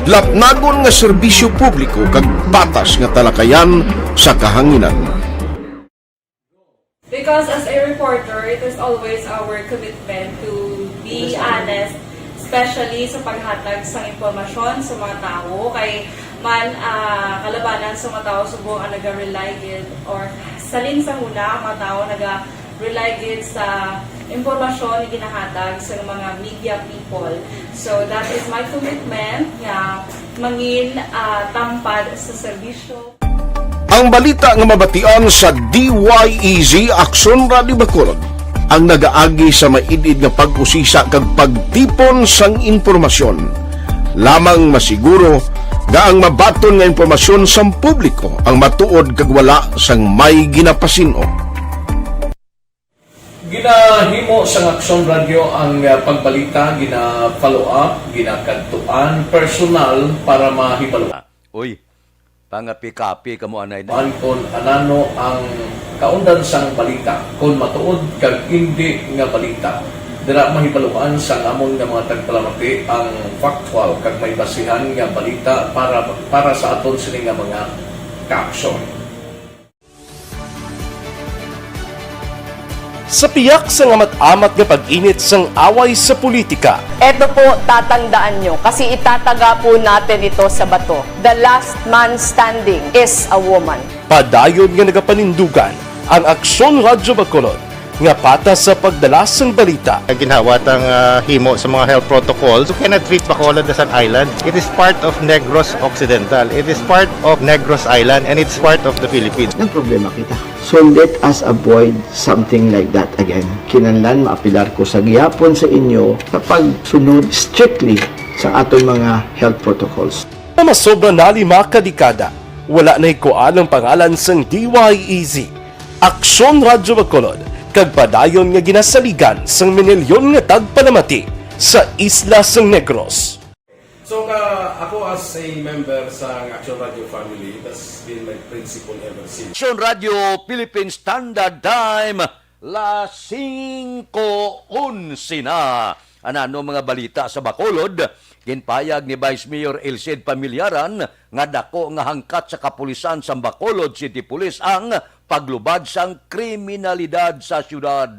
lapnagon nga serbisyo publiko kag patas nga talakayan sa kahanginan. Because as a reporter, it is always our commitment to be honest, especially sa paghatag sa impormasyon sa mga tawo. Kay man, ah, kalabanan sa mga tawo subong ang naga-rely gid, or salin sa huna ang mga tawo naga-rely gid sa impormasyon nga ginahatag sa mga media people. So that is my commitment nga mangin, ah, tampad sa serbisyo. Ang balita nga mabatian sa D Y E Z Aksyon Radio Bacolod ang nagaagi sa maid-id nga pag-usisa kag pagtipon sang impormasyon. Lamang masiguro nga ang mabaton nga impormasyon sang publiko ang matuod kag wala sang may ginapasin-o. Ginahimo sang Aksyon Radio ang, ah, pagbalita, gina-follow up, ginakadtuan personal para mahibalo. Uy, pangapikapi kamo anay na. An kon anano ang kaundan sang balita, kon matuod kag indi nga balita, dira mahibaluan sang amon nga mga tagpalamati ang factual kag may basihan nga balita para, para sa aton sini nga mga kaaksyon. Sa piyak sang amat-amat nga pag-init sang away sa politika. Eto po, tatandaan nyo, kasi itataga po natin ito sa bato. The last man standing is a woman. Padayon nga nagapanindugan ang Aksyon Radyo Bacolod nga patas sa pagdala sang balita. Ginhawa tang, ah, himo sa mga health protocols. You cannot treat Bacolod as an island. It is part of Negros Occidental. It is part of Negros Island, and it's part of the Philippines. Nagproblema kita. So let us avoid something like that again. Kinahanglan maapilar ko sa gihapon sa inyo sa pagsunod strictly sa aton mga health protocols. Nga masobra na lima ka dekada, wala na hikuan ang pangalan sang D Y E Z, Aksyon Radyo Bacolod, kag padayon nga ginasaligan sang minilyon nga tagpalamati sa isla sang Negros. So, ka, ako as a member sa Action Radio family, that's been my principle ever since. Action Radio Philippine Standard Time, las singko onse na. Anano mga balita sa Bacolod? Ginpahayag ni Vice Mayor Elcid Familiaran nga dako nga hangkat sa kapulisan sa Bacolod City Police ang paglubad sang kriminalidad sa siyudad.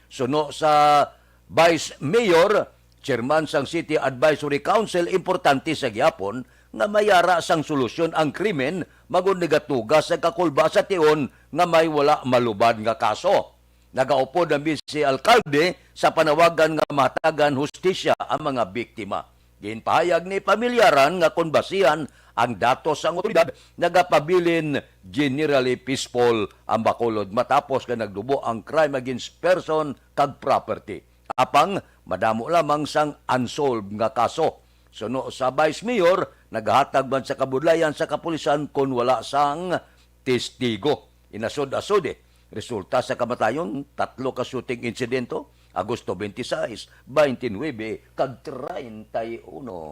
Suno sa Vice Mayor, Chairman sang City Advisory Council, importante sa gihapon nga mayara sang solusyon ang krimen, magod nagatuga sa kakulba sa tion nga may wala malubad nga kaso. Nagaupod ang Vice Alkalde sa panawagan nga mahatagan hustisya ang mga biktima. Ginpahayag ni Familiaran nga kon basihan ang datos sang otoridad, nagapabilin generally peaceful ang Bacolod matapos nga nagdubo ang crime against person kag property. Apang madamo lamang sang unsolved nga kaso. Suno sa Vice Mayor, nagahatag man sa kabudlayan sa kapulisan kon wala sang testigo. Inasod-asod, eh. Resulta sa kamatayon, tatlo ka shooting insidente, Agosto twenty-six, twenty-nine, kag treinta y uno.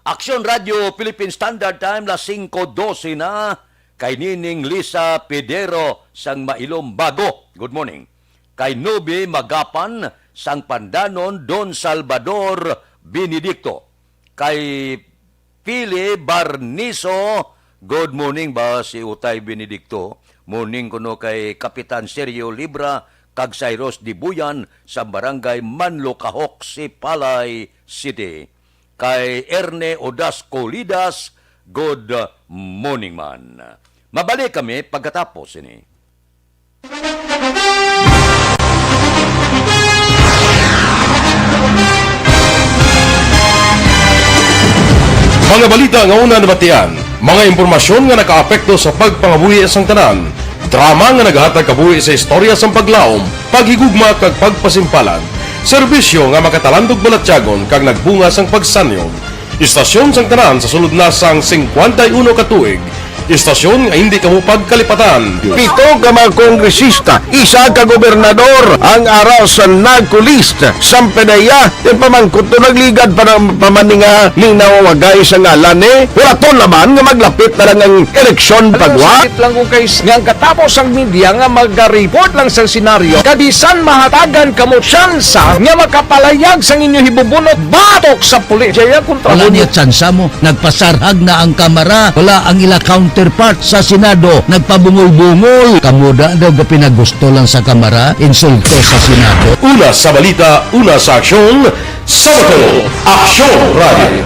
Aksyon Radyo Philippine Standard Time, las singko dose na. Kay Nining Lisa Pedero sang Mailom Bago, good morning. Kay Nobi Magapan sang Pandanon, Don Salvador Benedicto. Kay Pili Barniso, good morning ba si Utay Benedicto? Morning kuno kay Kapitan Sergio Libra kag Cyrus Dibuyan sa Barangay Manlocahok, Sipalay City. Kay Erne Odas Colidas, good morning man. Mabalik kami pagkatapos ini. Mga balita nga una nabatian, mga impormasyon nga nakaapekto sa pagpangabuhi sang tanan, drama nga nagahatag kabuhi sa istorya sang paglaom, paghigugma kag pagpasimpalan, serbisyo nga makatalandog balatyagon kag nagbunga sang pagsanyog. Istasyon sang tanan sa sulod na sang singkwenta y uno ka tuig. Istasyon nga hindi kamo pagkalipatan. Pito ka mga kongresista, isa ka gobernador ang ara sa NARCO list. Sampanaya, ipamangkot to nagligad pa ng pamaninga ni nawawagay sa ngalan ni. Wala to naman nga maglapit na lang ang eleksyon pagwa. Sakit lang kung kay nga ang katapos ang media nga mag-report lang sa senaryo, kabisan mahatagan kamo tsansa nga makapalayag sang inyo hibubunot batok sa pulis. Jaya kontra Wala mo. Niya tsansa mo. Nagpasarhag na ang Kamara. Wala ang ila counterpart sa Senado. Nagpabungol-bungol. Kamo da daw gapinagusto lang sa Kamara. Insulto sa Senado. Una sa balita, una sa aksyon, sa Bacolod, Aksyon Radio.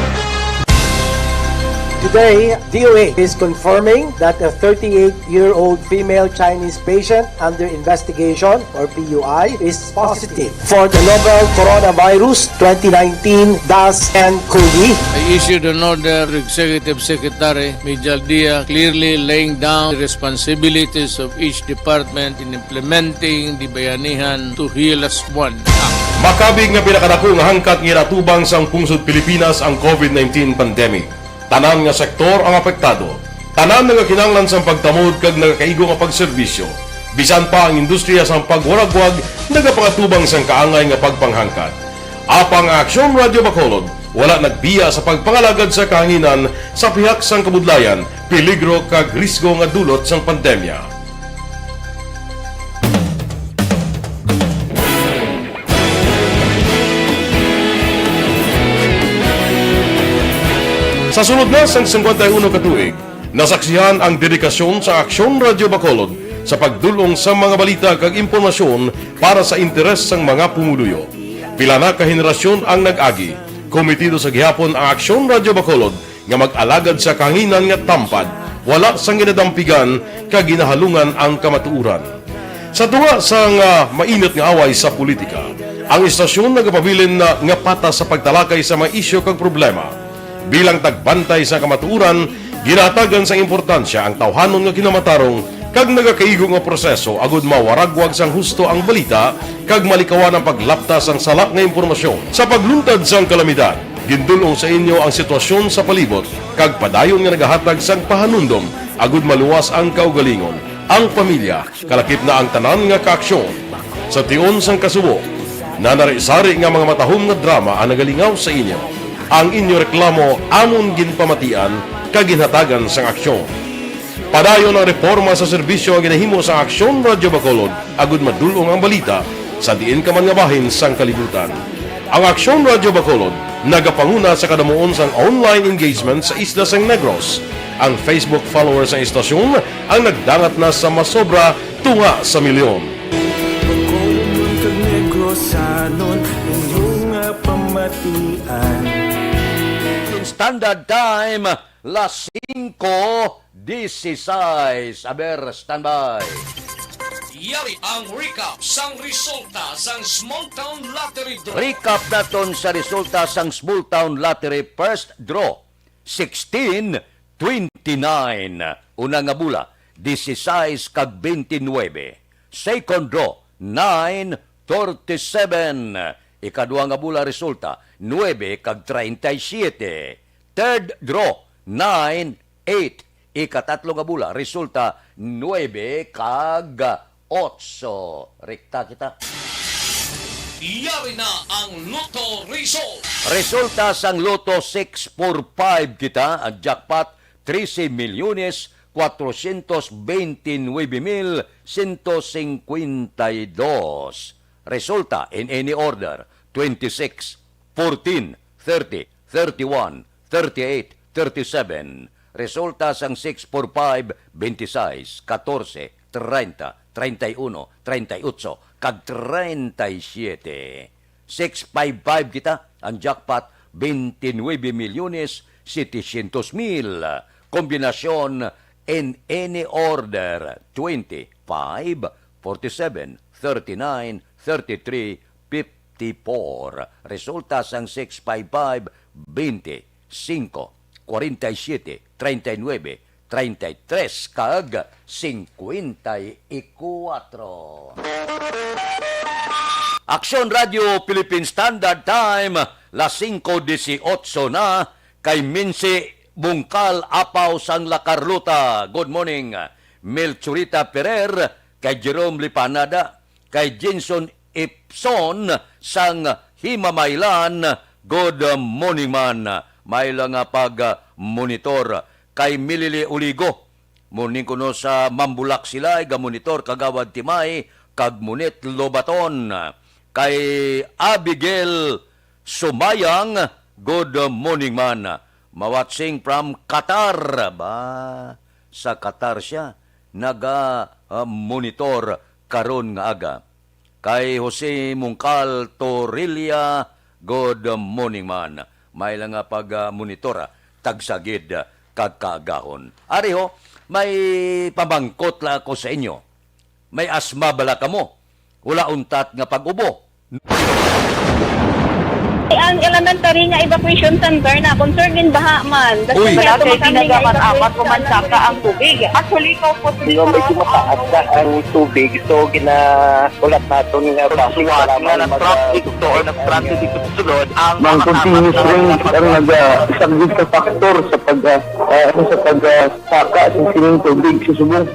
Today, D O H is confirming that a thirty-eight-year-old female Chinese patient under investigation, or P U I, is positive for the novel coronavirus twenty nineteen dash N COVID. I issued an order to Executive Secretary Mijal Dia, clearly laying down the responsibilities of each department in implementing the Bayanihan to Heal As One Act. Makabig nga pinakadako nga hangkat nga ginatubang sang pungsod Pilipinas ang COVID nineteen pandemic. Tanan nga sektor ang apektado. Tanan nagakinahanglan sang pagtamod kag nagakaigo nga pagserbisyo. Bisan pa ang industriya sang pagwaragwag nagapangatubang sang kaangay nga pagpanghangkat. Apang ang Aksyon Radyo Bacolod wala nagbiya sa pagpangalagad sa kahanginan sa pihak sang kabudlayan, peligro kag risgo nga dulot sang pandemya. Sa sulod na sang singkwenta y uno ka tuig, nasaksihan ang dedikasyon sa Aksyon Radyo Bacolod sa pagdul-ong sa mga balita kag impormasyon para sa interes sang mga pumuluyo. Pila na ka henerasyon ang nag-agi. Komitido sa gihapon ang Aksyon Radyo Bacolod nga mag-alagad sa kahanginan nga tampad, wala sang ginadampigan kag ginahalungan ang kamatuoran. Sa tunga sang, ah, mainit nga away sa politika, ang istasyon nagapabilin na nga patas sa pagtalakay sa mga isyu kag problema. Bilang tagbantay sa kamatuoran, ginahatagan sang importansya ang tawhanon nga kinamatarong kag nagakaigo nga proseso agud mawaragwag sang husto ang balita kag malikawan ang paglapta sang sala nga impormasyon. Sa pagluntad sang kalamidad, gindul-ong sa inyo ang sitwasyon sa palibot kag padayon nga nagahatag sang pahanumdom agud maluwas ang kaugalingon, ang pamilya, kalakip na ang tanan nga kaaksyon. Sa tion sang kasubo, nanari-sari nga mga matahom nga drama ang nagalingaw sa inyo. Ang inyo reklamo amon ginpamatian kag ginhatagan sang aksyon. Padayon ang reporma sa serbisyo nga ginahimo sang Aksyon Radyo Bacolod agud madul-ong ang balita sa diin ka man nga bahin sang kalibutan. Ang Aksyon Radyo Bacolod nagapanguna sa kadamuon sang online engagement sa isla sang Negros. Ang Facebook followers sang istasyon ang nagdangat na sa masobra tunga sa milyon. Bacolod kag Negrosanon, inyo nga pamatian. Standard Time, las singko dieciséis. Aber, standby. Yari ang recap sang resulta sang Small Town Lottery Draw. Recap naton sa resulta sang Small Town Lottery First Draw, sixteen twenty-nine. Una nga bula, dieciséis kag twenty-nuebe. Second draw, nine thirty-seven. Ikadua nga bula resulta, nuebe kag treinta y siete. Third draw, nine eight. Ikatatlo nga bula resulta, nuebe kag otso. Rekta kita. Yari na ang Lotto result. Resulta sang Lotto six four five kita, ang jackpot, trese milyones cuatrocientos veintinueve mil ciento cincuenta y dos. Resulta in any order, twenty-six, fourteen, thirty, thirty-one, thirty-eight, thirty-seven. Resulta sang six four five, twenty-six, catorce, treinta, treinta y uno, treinta y ocho, kag treinta y siete. Six five five kita, ang jackpot, veintinueve milyones setecientos mil. Kombinasyon in any order, twenty-five, forty-seven, thirty-nine, thirty-three, fifty-four. Resulta sang six five five, twenty, singko, kwarenta y siete, treinta y nuebe, treinta y tres, kag cincuenta y cuatro. Aksyon Radio Philippine Standard Time, las singko dieciocho na, kay Minsi Bungkal Apaw sang La Carlota. Good morning. Melchorita Ferrer, kay Jerome Lipanada, kay Jenson Ipson sang Himamaylan. Good morning man. May lang nga pag-monitor kay Milili Uligo. Morning kuno sa Mambulak sila, iga monitor Kagawad Timay, kag Munit Lobaton. Kay Abigail Sumayang, good morning man. Mawatching from Qatar. Ba, sa Qatar siya naga, ah, monitor karon nga aga. Kay Jose Mungkal Torilla, good morning man. May lang nga pag, ah, monitor, ah, tagsagid, ah, kag kaagahon. Ari ho, may pamangkot la ako sa inyo. May asma bala kamo? Wala untat nga pag-ubo? Ang elementary nga evacuation center na concerned din baha man. Uy. Kasi Malapit kami nga nagapat-apat evacuation o mansaka ang tubig. Actually, ikaw po, Di ba, medyo mataas na ang tubig, so ginaulat naton nga bakit Suwat kailangan nga mag- nag-traffic to or nag-traffic dito sa sulod, ang Mang mga continuous tapat na rain ang nag-, ah, isang good factor sa pag, ah, ah, ano, sa pag, ah, saka sa sining tubig sa subong.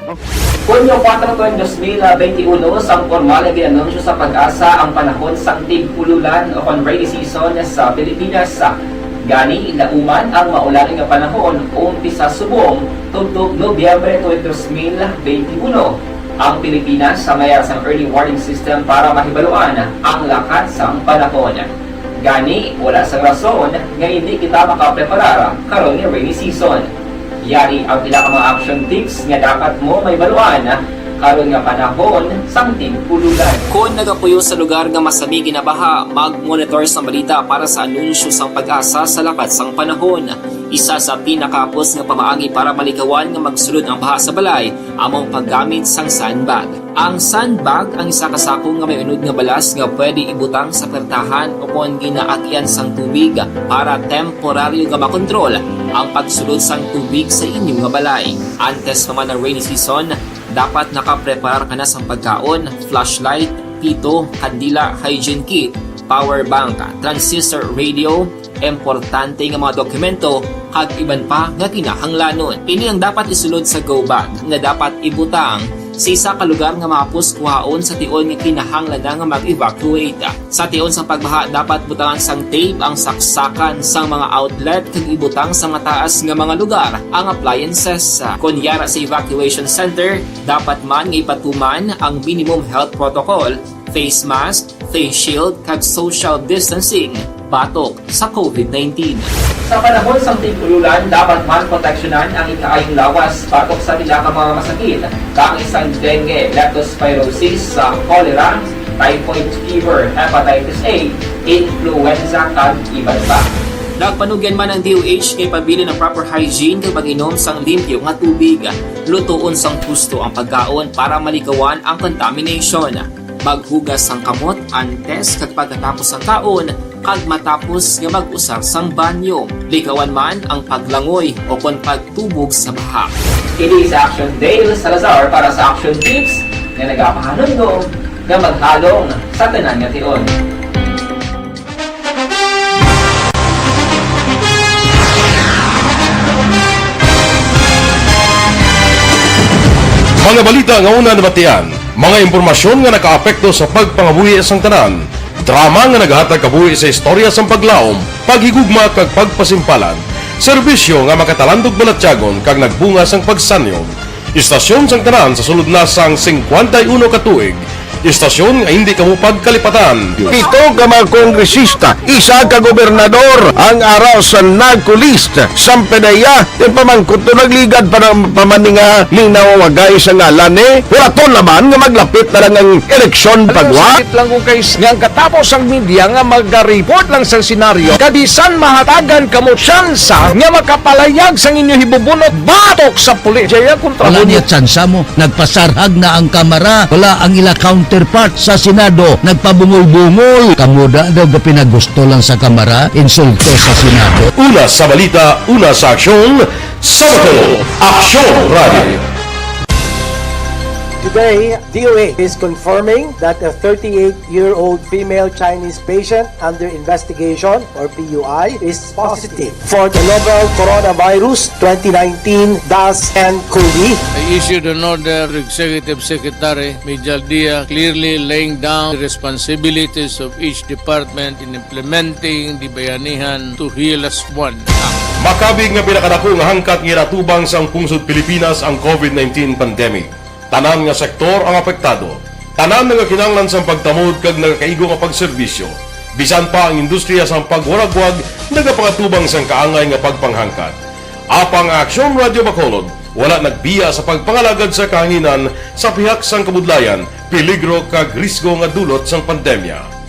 Hunyo kuwatro, dos mil benti uno, sang pormal nga gin-anunsyo sa PAGASA ang panahon sang tig-ululan o kon rainy season sa Pilipinas. Gani, nauman ang maulan nga panahon umpisa subong tubtob Nobyembre twenty, dos mil benti uno. Ang Pilipinas sa mayara sang early warning system para mahibaluan ang lakat sang panahon. Gani, wala sang rason nga indi kita makapreparar karon nga rainy season. Yari ang pila ka mga action tips nga dapat mo mahibaluan karon nga panahon sang tig-ululan. Kon nagapuyo sa lugar nga masami ginabaha, mag-monitor sang balita para sa anunsyo sang PAGASA sa lakat sang panahon. Isa sa pinakahapos nga pamaagi para malikawan nga magsulod ang baha sa balay amo ang paggamit sang sandbag. Ang sandbag ang isa ka sako nga may unod nga balas nga pwede ibutang sa pertahan o kon ginaagian sang tubig para temporaryo nga makontrol ang pagsulod sang tubig sa inyo nga balay. Antes pa man ang rainy season, dapat nakapreparar ka na sang pagkaon, flashlight, pito, kandila, hygiene kit, power bank, transistor radio, importante nga mga dokumento, kag iban pa nga kinahanglanon. Ini ang dapat isulod sa go bag nga dapat ibutang sa isa ka lugar nga mahapos kuhaon sa tion nga kinahanglan na nga mag-evacuate. Sa tion sang pagbaha, dapat butangan sang tape ang saksakan sang mga outlet kag ibutang sa mataas nga mga lugar ang appliances. Kon yara sa evacuation center, dapat man nga ipatuman ang minimum health protocol face mask, face shield, kag social distancing batok sa COVID nineteen. Sa panahon sang tig-ululan, dapat man proteksyonan ang ikaayong lawas batok sa pila ka mga masakit, kaangay sang dengue, leptospirosis, sa cholera, typhoid fever, hepatitis A, influenza, kag iban pa. Nagpanugyan man ang D O H nga ipabilin ang proper hygiene kag pag-inom sang limpyo nga tubig. Lutoon sang husto ang pagkaon para malikawan ang contamination. Maghugas sang kamot antes kag pagkatapos sang kaon, kag matapos nga mag-usar sang banyo. Likawan man ang paglangoy o kon pagtubog sa baha. Kini si Action Dale Salazar para sa Action Tips nga nagapahanumdom nga maghalong sa tanan nga tion. Mga balita nga una nabatian, mga impormasyon nga nakaapekto sa pagpangabuhi sang tanan, drama nga nagahatag kabuhi sa istorya sang paglaom, paghigugma kag pagpasimpalan, serbisyo nga makatalandog balatyagon kag nagbunga sang pagsanyog. Istasyon sang tanan sa sulod na sang singkwenta y uno ka tuig, istasyon nga hindi kamo pagkalipatan. Pito ka mga kongresista, isa ka gobernador ang ara sa NAGCO list. Sampanaya, ti pamangkot to nagligad pa ng pamaninga ning nawawagay sa ngalan ni Huraton naman nga maglapit na lang ang eleksyon pagwa. Sakit lang kung kay nga ang katapos ang media nga magariport lang sa senaryo, kabisan mahatagan kamo tsansa nga makapalayag sang inyo hibubunot batok sa pulis. Jaya kontra Wala mo niya tsansa mo. Nagpasarhag na ang Kamara. Wala ang ila counterpart sa Senado. Nagpabungol-bungol. Kamo da daw gapinagusto lang sa Kamara. Insulto sa Senado. Una sa balita, una sa aksyon, sa Bacolod, Aksyon Radio. Today, D O H is confirming that a thirty-eight-year-old female Chinese patient under investigation, or P U I, is positive for the novel coronavirus twenty nineteen dash nine COVID. I issued an order to Executive Secretary Mijal Dia, clearly laying down the responsibilities of each department in implementing the Bayanihan to Heal As One Act. Makabig nga pinakadako nga hangkat nga ginatubang sang pungsod Pilipinas ang COVID nineteen pandemic. Tanan nga sektor ang apektado. Tanan nga kinahanglan sang pagtamod kag nagakaigo nga pagserbisyo. Bisan pa ang industriya sang pagwaragwag nagapangatubang sang kaangay nga pagpanghangkat. Apang ang Aksyon Radio Bacolod wala nagbiya sa pagpangalagad sa kahanginan sa pihak sang kabudlayan, peligro kag risgo nga dulot sang pandemya.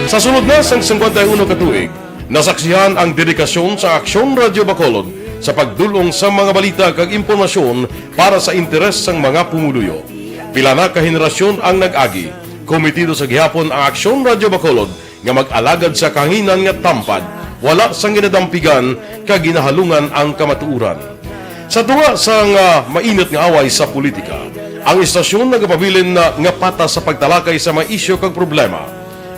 Sa sulod na sang singkwenta y uno ka tuig, nasaksihan ang dedikasyon sa Aksyon Radio Bacolod sa pagdul-ong sa mga balita kag impormasyon para sa interes sang mga pumuluyo. Pila na ka henerasyon ang nag-agi, kometido sa gihapon ang Aksyon Radio Bacolod nga mag-alagad sa kahanginan nga tampad, wala sang ginadampigan kag ginahalungan ang kamatuoran. Sa tunga sang, ah, mainit nga away sa politika, ang istasyon nagapabilin na nga patas sa pagtalakay sa mga isyu kag problema.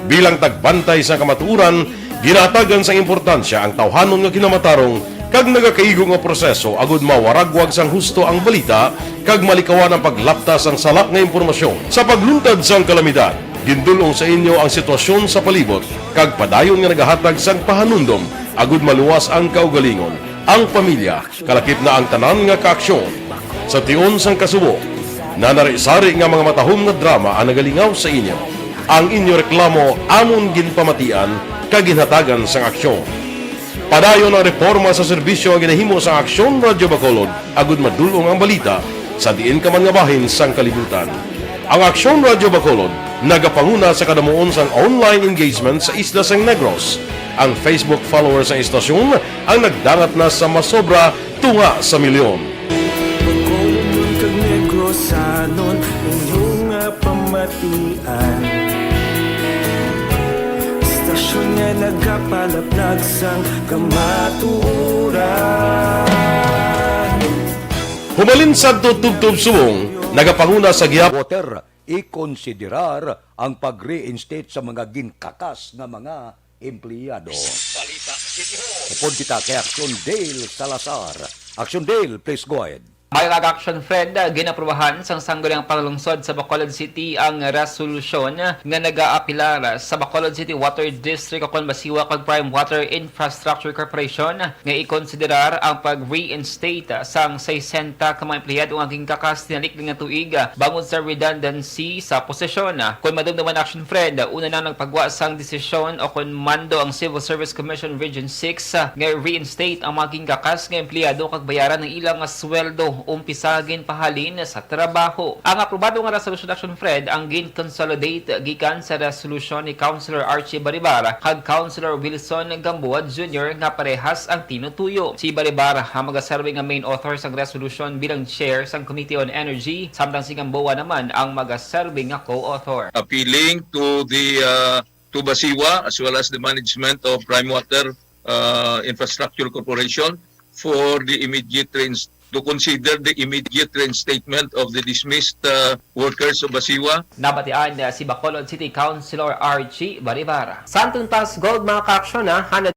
Bilang tagbantay sa kamatuoran, ginahatagan sang importansya ang tawhanon nga kinamatarong kag nagakaigo nga proseso agud mawaragwag sang husto ang balita kag malikawan ang paglapta sang sala nga impormasyon. Sa pagluntad sang kalamidad, gindul-ong sa inyo ang sitwasyon sa palibot kag padayon nga nagahatag sang pahanumdom agud maluwas ang kaugalingon, ang pamilya, kalakip na ang tanan nga kaaksyon. Sa tion sang kasubo, nanari-sari nga mga matahom nga drama ang nagalingaw sa inyo. Ang inyo reklamo amon ginpamatian kag ginhatagan sang aksyon. Padayon ang reporma sa serbisyo nga ginahimo sang Aksyon Radio Bacolod agud madul-ong ang balita sa diin ka man nga bahin sang kalibutan. Ang Aksyon Radio Bacolod nagapanguna sa kadamuon sang online engagement sa isla sang Negros. Ang Facebook followers sang istasyon ang nagdangat na sa masobra tunga sa milyon. Bacolodnon kag Negrosanon, inyo nga pamatian. Istasyon nga nagapalaplag sang kamatuoran. Hubalin sadto tubtob subong, nagapanguna sa gihap- Water, ikonsiderar ang pag-reinstate sa mga ginkakas nga mga empleyado. Upod kita kay Action Dale Salazar. Action Dale, please go ahead. Mga ka-Aksyon Fred, ginaprubahan sang Sangguniang Panlungsod sa Bacolod City ang resolusyon nga nagaapilar sa Bacolod City Water District ukon Basiwa kag Prime Water Infrastructure Corporation nga ikonsiderar ang pag-reinstate sang sesenta ka mga empleyado nga ginkakas tinalik nga tuig bangod sa redundancy sa posisyon. Kon madumduman, Aksyon Fred, una na nagpagwa sang desisyon ukon mando ang Civil Service Commission Region six nga reinstate ang mga ginkakas nga empleyado kag bayaran ang ilang nga sweldo umpisa ginpahalin sa trabaho. Ang aprobado nga resolusyon, Aksyon Fred, ang gin-consolidate gikan sa resolusyon ni Councilor Archie Baribar kag Councilor Wilson Gamboa Junior nga parehas ang tinutuyo. Si Baribar ang magaserbi nga main author sang resolusyon bilang chair sang Committee on Energy, samtang si Gamboa naman ang magaserbi nga co-author. Appealing to the, uh, to Basiwa as well as the management of Prime Water, uh, Infrastructure Corporation for the immediate reins-, to consider the immediate reinstatement of the dismissed, uh, workers of Basiwa. Nabatian, uh, si Bacolod City Councilor Archie Baribar. Santon Pass Gold, mga ka-aksyon, ha, hana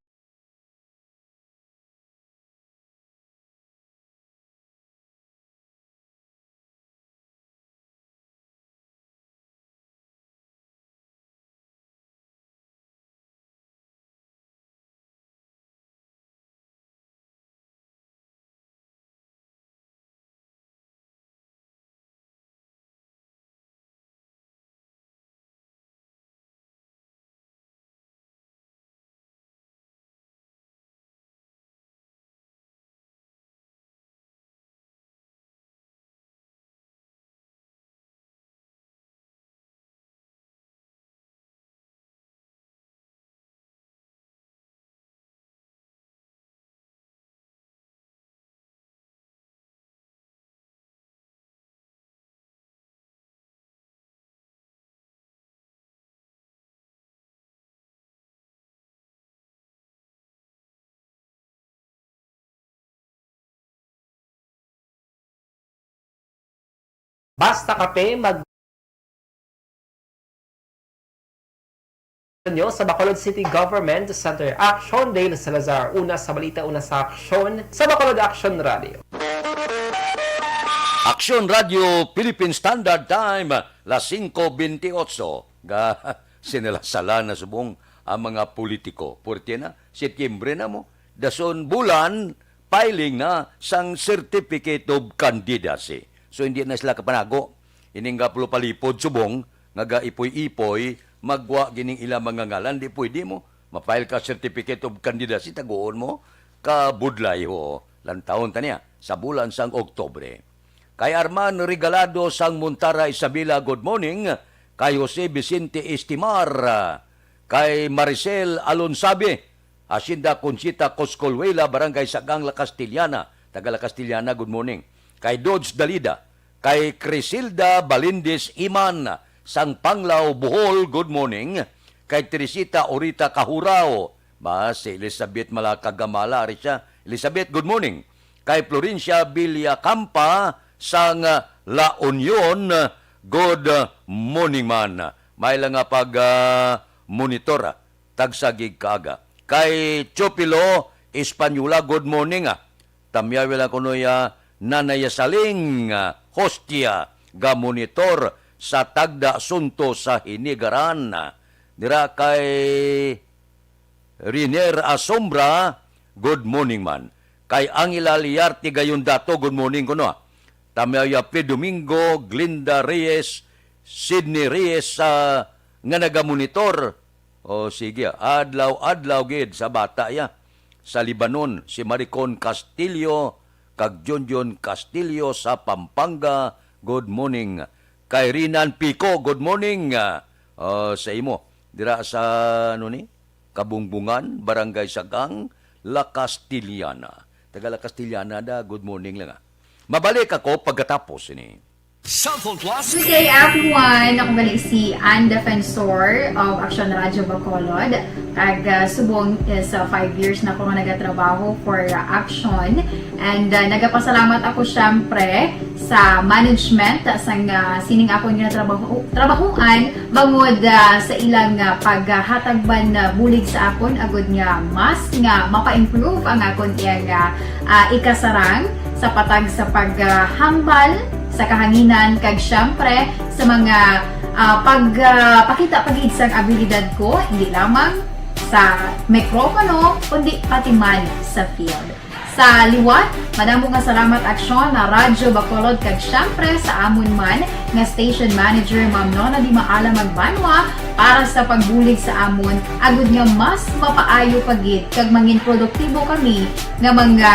Basta Kape, mag- nyo sa Bacolod City Government Center. Aksyon, Dale Salazar. Una sa balita, una sa aksyon, sa Bacolod Aksyon Radio. Aksyon Radio Philippine Standard Time, las singko bentiocho. Ga, sinala-sala na subong ang mga politiko. Puwerte na, Setyembre na mo. Dason bulan, filing na sang Certificate of Candidacy. So, hindi na sila kapanago. Ining gapulupalipod subong, nga gaipoy-ipoy, magwa gining ila mga ngalan, di pwede mo. Ma-file ka Certificate of Candidacy, taguon mo, kabudlay ho. Lantawon ta niya, sa bulan sang Oktubre. Kay Arman Regalado sang Montara, Isabela, good morning. Kay Jose Vicente Estimar, kay Maricel Alonsabe, Hacienda Conchita, Coscolhuela, Barangay Sagang, La Castellana. Taga La Castellana, good morning. Kay Dodge Dalida, kay Crisilda Balindis Iman, sang Panglao, Bohol, good morning. Kay Teresita Orita Kahurao, ba, si Elizabeth Malakagamala, ari siya. Elizabeth, good morning. Kay Florencia Villacampa sang La Union, good morning man. May lang nga pag, ah, monitor, ah, tagsa gid kaaga. Kay Chopilo Española, good morning, ah. Tamyawi lang kuno ya Nanay Saling, ah, Hostia, ga monitor sa Tagda Sunto sa Hinigaran. Dira kay Riner Asombra, good morning man. Kay Angela Liarte Gayondato, good morning kuno. Tamyaw ya P. Domingo, Glinda Reyes, Sydney Reyes, ah, nga nagamonitor. O sige, adlaw-adlaw gid sa bata ya. Sa Lebanon, si Maricon Castillo, kag Junjun Castillo sa Pampanga, good morning. Kay Rinan Pico, good morning, ah, sa imo. Dira sa, ano ni? Kabungbungan, Barangay Sagang, La Castellana. Taga La Castellana da, good morning lang, ah. Mabalik ako pagkatapos ini. Cellphone Plus. Good day, everyone. Ako gali si Ann Defensor of Action Radio Bacolod. Kag, ah, subong is, ah, five years na ko nga nagatrabaho for, ah, Action. And, ah, nagapasalamat ako, syempre, sa management, ah, sang, ah, sining akon nga trabaho, trabahoan, bangod, ah, sa ilang, ah, paghatag man, ah, bulig sa akon, agud nga mas nga mapa-improve ang akon iyang, ah, ah, ikasarang sa patag sa paghambal sa kahanginan, kag siyempre sa mga, ah, pag, ah, pakita pa gid sang abilidad ko, hindi lamang sa mikropono, kundi pati man sa field. Sa liwat, madamo nga salamat, Aksyon na Radyo Bacolod, kag siyempre sa amon man nga station manager, Ma'am Nona Di Maala Magbanwa, para sa pagbulig sa amon, agud nga mas mapaayo pa gid kag mangin produktibo kami nga mga,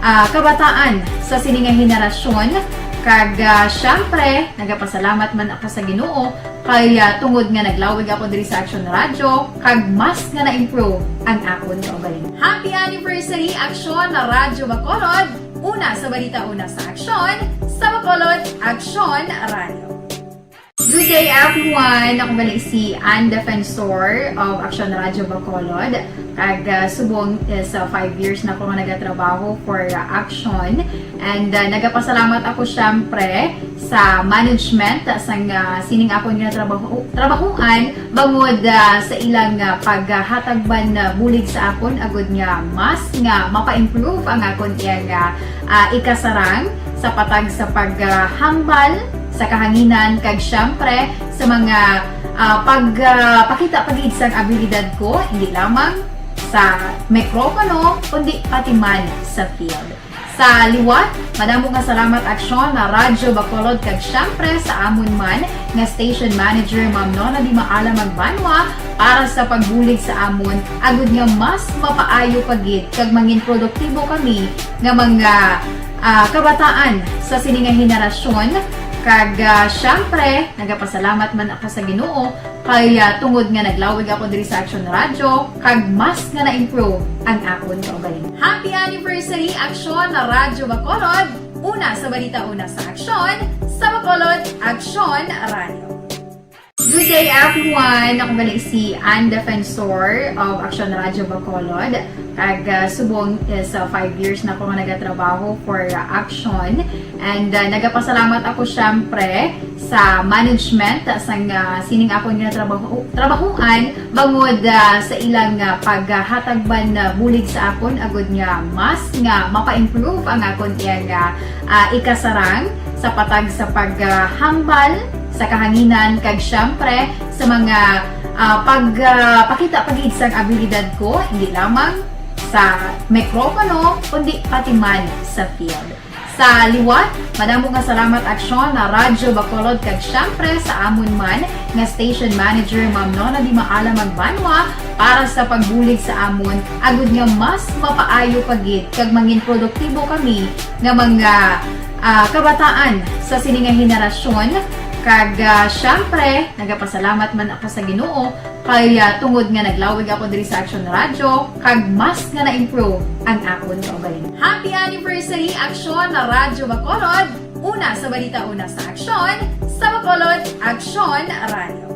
ah, kabataan sa sini nga henerasyon. Kag, ah, siyempre, nagapasalamat man ako sa Ginoo kay, ah, tungod nga naglawig ako diri sa Action Radio, kag mas nga na-improve ang akon kaugalingon. Happy anniversary, Action na Radyo Bacolod! Una sa balita, una sa aksyon, sa Bacolod, Action Radio. Good day, everyone! Ako gali si Ann Defensor of Action Radio Bacolod. Kag, ah, subong is, ah, five years na ko nga nagatrabaho for, ah, Action. And, ah, nagapasalamat ako, syempre, sa management, ah, sang, ah, sining akon nga trabaho, trabahuan, bangod, ah, sa ilang, ah, paghatag man, ah, bulig sa akon, agud nga mas nga mapa-improve ang akon iyang, ah, ah, ikasarang sa patag sa paghambal sa kahanginan, kag siyempre sa mga, ah, pag, ah, pakita pa gid sang abilidad ko, hindi lamang sa mikropono, kundi pati man sa field. Sa liwat, madamo nga salamat, Aksyon na Radyo Bacolod, kag siyempre sa amon man nga station manager, Ma'am Nona Di Maala Magbanwa, para sa pagbulig sa amon, agud nga mas mapaayo pa gid kag mangin produktibo kami nga mga, ah, kabataan sa sini nga henerasyon. Kag, ah, siyempre, nagapasalamat man ako sa Ginoo kay, ah, tungod nga naglawig ako diri sa Action Radio, kag mas nga na-improve ang akon kaugalingon. Happy anniversary, Action na Radyo Bacolod! Una sa balita, una sa aksyon, sa Bacolod, Action Radio. Good day, everyone! Ako gali si Ann Defensor of Action Radio Bacolod. Kag, ah, subong is, ah, five years na ko nga nagatrabaho for, ah, Action. And, ah, nagapasalamat ako, syempre, sa management sang, ah, sining akon nga trabaho, trabahuan, bangod, ah, sa ilang, ah, paghatag man, ah, bulig sa akon, agud nga mas nga mapa-improve ang akon iyang, ah, ah, ikasarang sa patag sa paghambal sa kahanginan, kag siyempre sa mga, ah, pag, ah, pakita pa gid sang abilidad ko, hindi lamang sa mikropono, kundi pati man sa field. Sa liwat, madamo nga salamat, Aksyon na Radyo Bacolod, kag siyempre sa amon man nga station manager, Ma'am Nona Di Maala Magbanwa, para sa pagbulig sa amon, agud nga mas mapaayo pa gid kag mangin produktibo kami nga mga, ah, kabataan sa sini nga henerasyon. Kag, ah, siyempre, nagapasalamat man ako sa Ginoo kay, ah, tungod nga naglawig ako diri sa Action Radio, kag mas nga na-improve ang akon kaugalingon. Happy anniversary, Action na Radyo Bacolod! Una sa balita, una sa aksyon, sa Bacolod, Action Radio.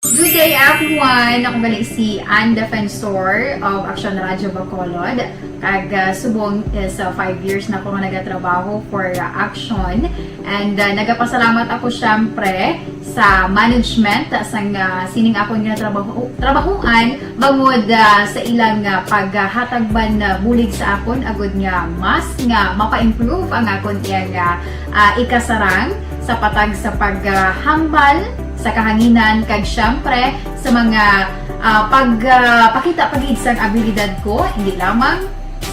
Good day, everyone! Ako gali si Ann Defensor of Action Radio Bacolod. Kag, ah, subong is, ah, five years na ko nga nagatrabaho for, ah, Action. And, ah, nagapasalamat ako, syempre, sa management sang, ah, sining akon nga trabaho, trabahuan, bangod, ah, sa ilang, ah, paghatag man, ah, bulig sa akon, agud nga mas nga mapa-improve ang akon iyang, ah, ah, ikasarang sa patag sa paghambal sa kahanginan, kag siyempre sa mga, ah, pag, ah, pakita pa gid sang abilidad ko, hindi lamang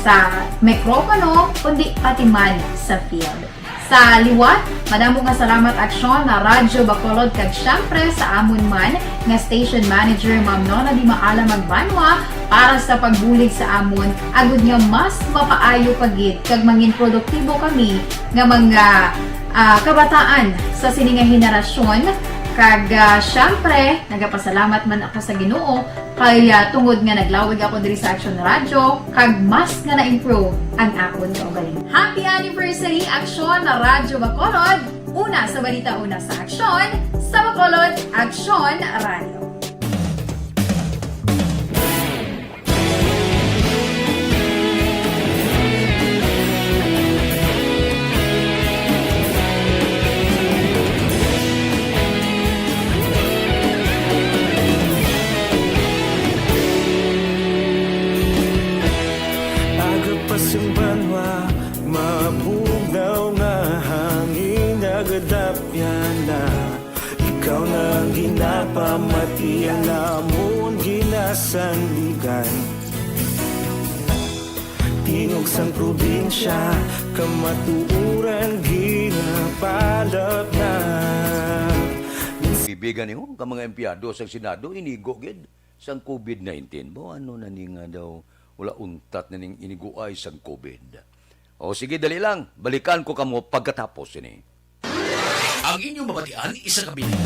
sa mikropono, kundi pati man sa field. Sa liwat, madamo nga salamat, Aksyon na Radyo Bacolod, kag siyempre sa amon man nga station manager, Ma'am Nona Di Maala Magbanwa, para sa pagbulig sa amon, agud nga mas mapaayo pa gid kag mangin produktibo kami nga mga, ah, kabataan sa sini nga henerasyon. Kag, ah, siyempre, nagapasalamat man ako sa Ginoo kay, ah, tungod nga naglawig ako diri sa Action Radio, kag mas nga na-improve ang akon kaugalingon. Happy anniversary, Aksyon na Radyo Bacolod! Una sa balita, una sa aksyon, sa Bacolod, Aksyon Radio. Aga pa sing banwa, mabu- Sanligan. Tingog sang probinsya, kamatuoran ginapalap na. Bibigan niyo ka mga empleyado sa Senado, inigo gid sang covid nineteen. Bo, ano na ni nga daw wala untat na ning iniguay sang covid? O sige, dali lang. Balikan ko kamo pagkatapos sini. Ang inyong mabatian, isa ka minuto.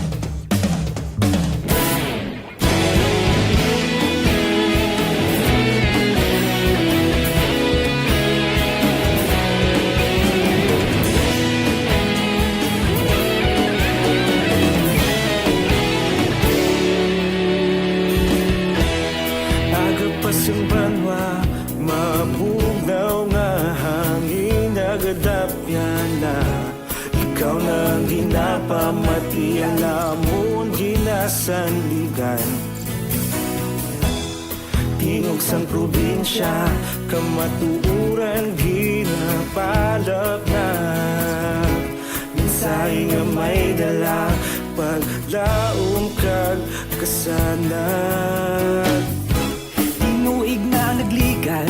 Aga pa sang banwa, mabugnaw nga hangin nagadapyan na. Ikaw na ang ginapamati, ang amon ginasanligan. Tingog sang probinsya, kamatuoran ginapalap na. Mensahe nga may dala, paglaom kag kasanag. Tinuig na nagligan,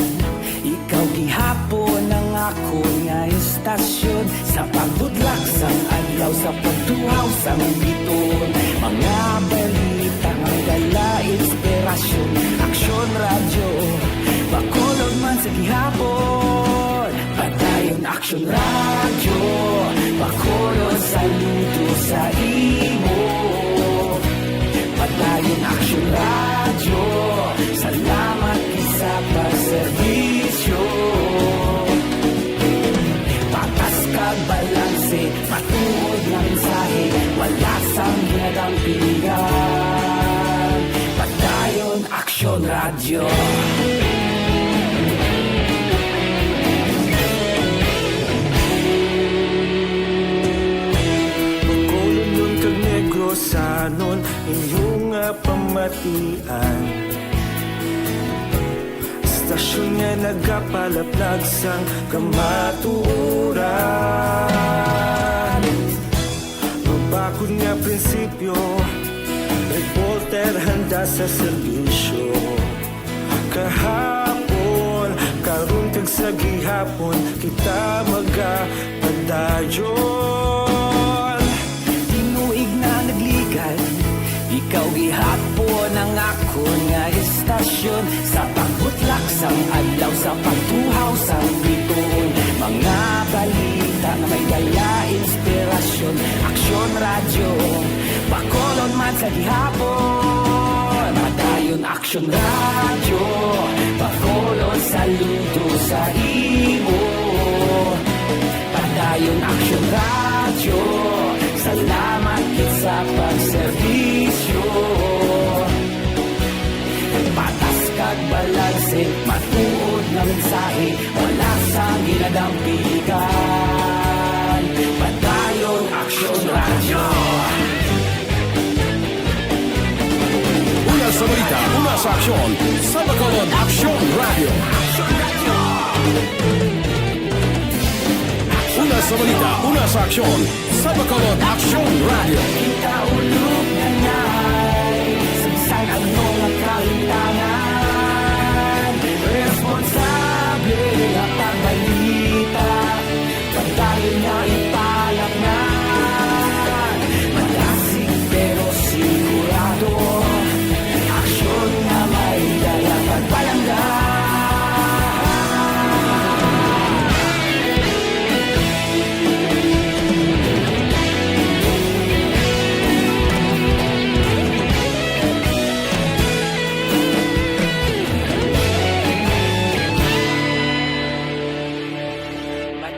ikaw gihapon ang akon nga istasyon. Sa pagbudlak sang adlaw, sa pagtuhaw sang biton, mga balita nga dala inspirasyon. Aksyon Radyo, Bacolod man sa gihapon. Padayon Aksyon Radyo, Bacolod, saludo sa imo. Padayon Aksyon Radyo, salamat gid sa pagserbisyo. Patas kag balanse, matuod nga mensahe, wala sang ginadampigan. Padayon Aksyon Radyo. Bacolodnon kag Negrosanon, inyo nga pamatian. Istasyon nga nagapalaplag sang kamatuoran. Mabakod nga prinsipyo, reporter handa sa serbisyo. Kahapon, karon kag sa gihapon, kita magapadayon. Tinuig na nagligan, ikaw gihapon ang akon nga istasyon. Sa pagbutlak sang adlaw, sa pagtuhaw sang biton, mga balita nga may dala inspirasyon. Aksyon Radyo, Bacolod man sa gihapon. Padayon Aksyon Radyo, Bacolod, saludo sa imo. Padayon Aksyon Radyo, salamat gid sa pagserbisyo. Patas kag balanse, matuod nga mensahe, wala sang ginadampigan. Padayon Aksyon Radyo. Una sa balita, una sa aksyon, sa Bacolod Aksyon Radyo. Una sa balita, una sa aksyon, sa Bacolod Aksyon Radyo. Kita ulog na ngay, sagsag ang mga kalintangan. Responsable nga pagbalita, pagdayon nga ipalapnan. Malasig pero sigurado, aksyon nga may dala pagpalangga.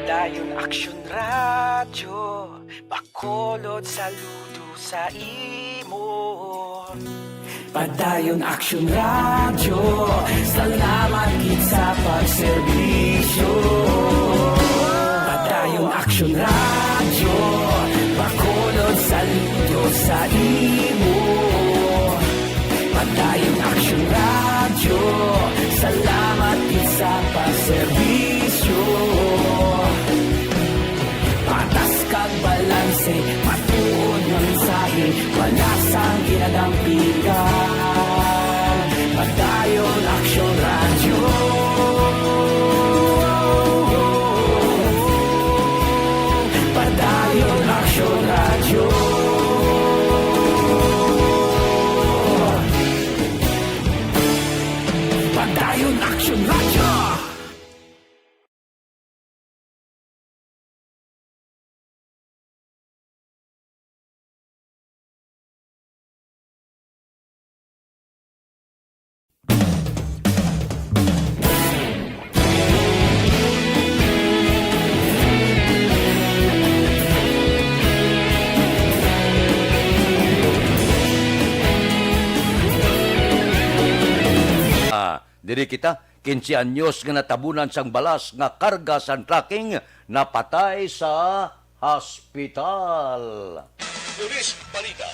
Padayon Aksyon Radyo, Bacolod, saludo sa imo. Padayon Aksyon Radyo, salamat gid sa pagserbisyo. Padayon Aksyon Radyo, Bacolod, saludo sa imo. Padayon Aksyon Radyo, salamat gid sa pagserbisyo. Patas kag balanse, matuod nga mensahe, wala sang ginadampigan. Dayon Action Radyo. Ah, diri kita, kinse anyos nga natabunan sang balas nga karga sang trucking napatay sa hospital. Pulis Balita.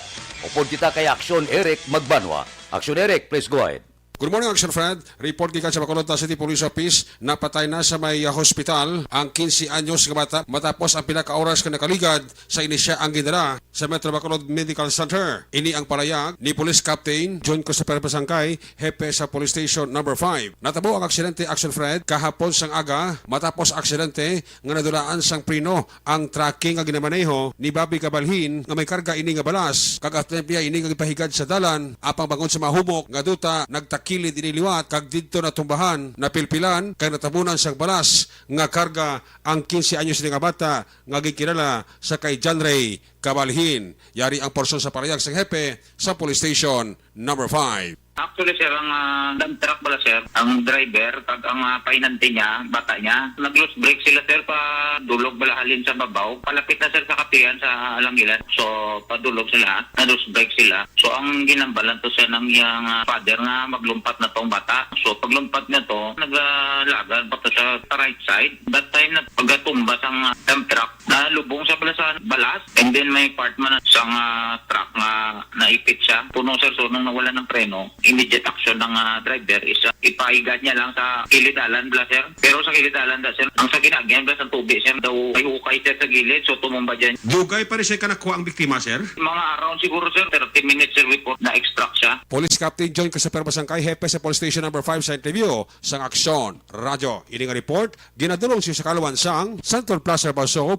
Upod kita kay Aksyon Eric Magbanwa. Aksyon Eric, please go ahead. Good morning, Action Fred. Report gikan sa Bacolod City Police Office, napatay na sa may, ah, hospital ang kinse anyos nga bata matapos ang pila ka oras nga nakaligad sa ini siya ang gindala sa Metro Bacolod Medical Center. Ini ang palayag ni Police Captain John Christopher Basangkay, hepe sa Police Station Number Five. Natabo ang aksidente, Action Fred, kahapon sang aga matapos aksidente nga nadulaan sang preno ang trucking nga ginamaneho ni Bobby Cabalhin nga may karga ini nga balas, kag attempt niya ini nga gipahigad sa dalan, apang bangod sa mahumok nga duta, nagtakilid ini liwat kag didto natumbahan, napilpilan kag natabunan sang balas nga karga ang kinse anyos ini nga bata nga gikilala sa kay John Ray Cabalhin. Yari ang porsyon sa palayag sang hepe sa Police Station Number Five. Actually, sir, ang, ah, dump truck bala, sir, ang driver, kag ang, ah, painante niya, bata niya, nag-loose brake sila, sir, pa dulog bala halin sa babaw. Palapit na, sir, sa kapihan sa Alangilan. So, padulog sila, na-loose brake sila. So, ang ginambalan to, sir, ng iyang, ah, father nga maglumpat na tong bata. So, paglumpat niya to, nagalagan pa to sa, sa right side. That time, na pagkatumba sang, ah, dump truck, nalubong sa bala sa balas, and then may part man sang, ah, truck nga naipit siya. Puno, sir, so nung nawala ng preno, immediate action ng, ah, driver is, ah, ipahigad niya lang sa kilid dalan bala, sir. Pero sa kilid dalan da, sir, ang sa ginagyan bala sa tubig, sir, daw may hukay, sir, sa gilid, so tumumba dyan. Dugay pa rin siya ka nakuha ang biktima, sir? Mga around siguro, sir, thirty minutes, sir, before na-extract siya. Police Captain John Christopher Basangkay, hepe sa Police Station Number Five, sa interview sang Aksyon Radyo. Ini nga report ginadulong sa Kalawan sang Central Plaza, Baso.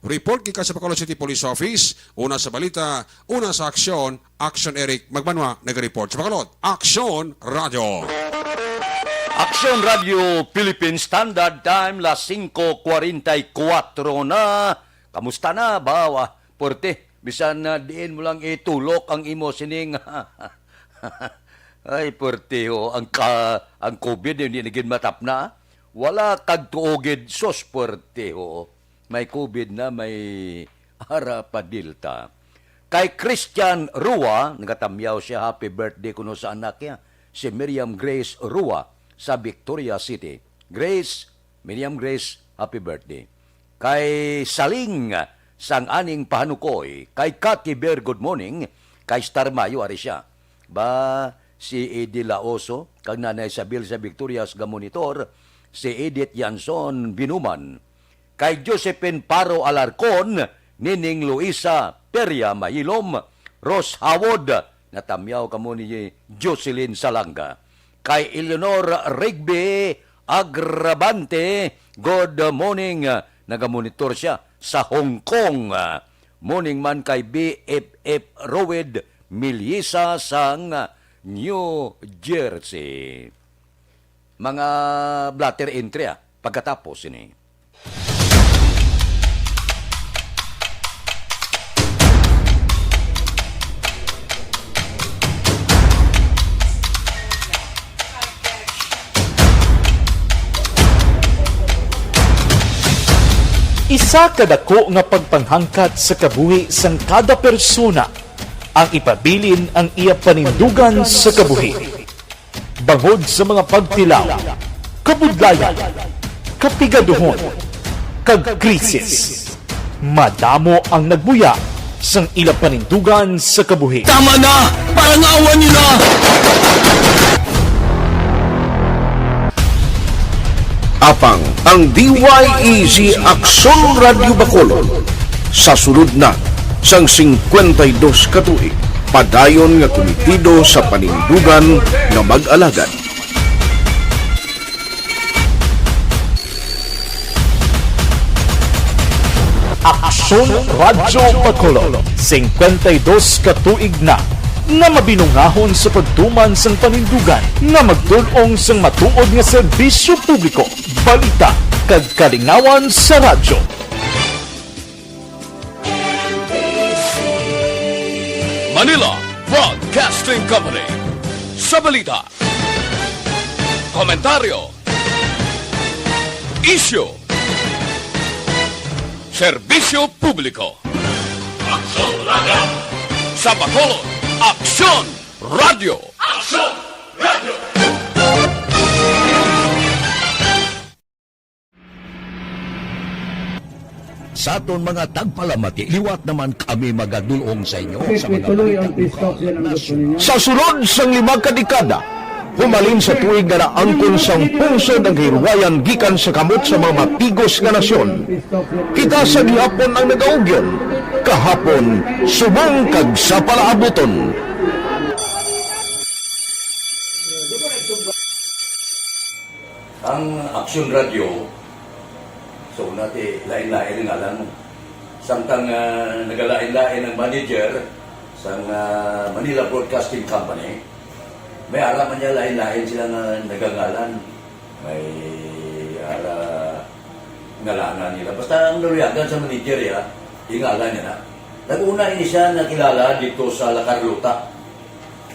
Report gikan sa Bacolod City Police Office, una sa balita, una sa aksyon, Action Eric Magbanwa nag-report sa Bacolod. Action Radio. Action Radio Philippine Standard Time, las singko kwarenta y kuwatro na. Kamusta na, bawa? Porte, bisan na diin mo lang itulok ang imo sining. Ay, porte, ho, ang ka-, ang covid, hindi na gid matapna. Wala kag tuo gid, sus, porte, ho. May covid na, may ara pa Delta. Kay Christian Rua, nagatamyaw siya, happy birthday kuno sa anak niya, si Miriam Grace Rua sa Victoria City. Grace, Miriam Grace, happy birthday. Kay Saling sang aning pahanukoy, kay Cathy Bear, good morning, kay Star Mayo, ari siya. Ba, si Eddie Laoso, kag Nanay Isabel sa Victorias gamonitor, si Edith Yanson Binuman, kay Josephine Paro Alarcon, Nining Luisa Peria Mahilom, Rose Howard, natamyaw kamo ni Jocelyn Salanga. Kay Eleanor Rigby Agravante, good morning. Nagamonitor siya sa Hong Kong. Morning man kay B F F Rowed Milyesa sang New Jersey. Mga blotter entry, ah, pagkatapos ini. Isa ka dako nga pagpanghangkat sa kabuhi sang kada persona ang ipabilin ang iya panindugan sa kabuhi. Bangod sa mga pagtilaw, kabudlayan, kapigaduhon, kag krisis, madamo ang nagbuya sang ila panindugan sa kabuhi. Tama na! Parangawan niyo na! Apang ang D Y E G Aksyon Radyo Bacolod sa sulod na sang singkwenta y dos ka tuig, padayon nga kumitido sa panindugan nga mag-alagad. Aksyon Radyo Bacolod, singkwenta y dos ka tuig na nga mabinungahon sa pagtuman sang panindugan nga magdul-ong sang matuod nga serbisyo publiko, balita, kag kalingawan sa radyo. Manila Broadcasting Company. Sa balita, komentaryo, isyu, serbisyo publiko. Aksyon Radyo. Sa Bacolod, Aksyon Radyo. Aksyon Radyo. Sa aton mga tagpalamati, liwat naman kami magadulong sa inyo sa mga balita lokal, nasyonal. Sa sulod sang lima ka dekada, humalin sa tuig nga naangkon sang pungsod ang kahilwayan gikan sa kamot sa mga matigos nga nasyon. Kita sa gihapon ang nagaugyon, kahapon, subong kag sa palaabuton. Ang Aksyon Radyo, so, nati, lain-lain ang ngalan mo. Samtang, ah, nagalain-lain ang manager sang, ah, Manila Broadcasting Company, may ara man niya lain-lain sila nga nagangalan. May ara ngalanan nila. Basta ang naluyagan sa manager, ya, ingalan niya na. Nag-una ini siya nakilala dito sa La Carlota.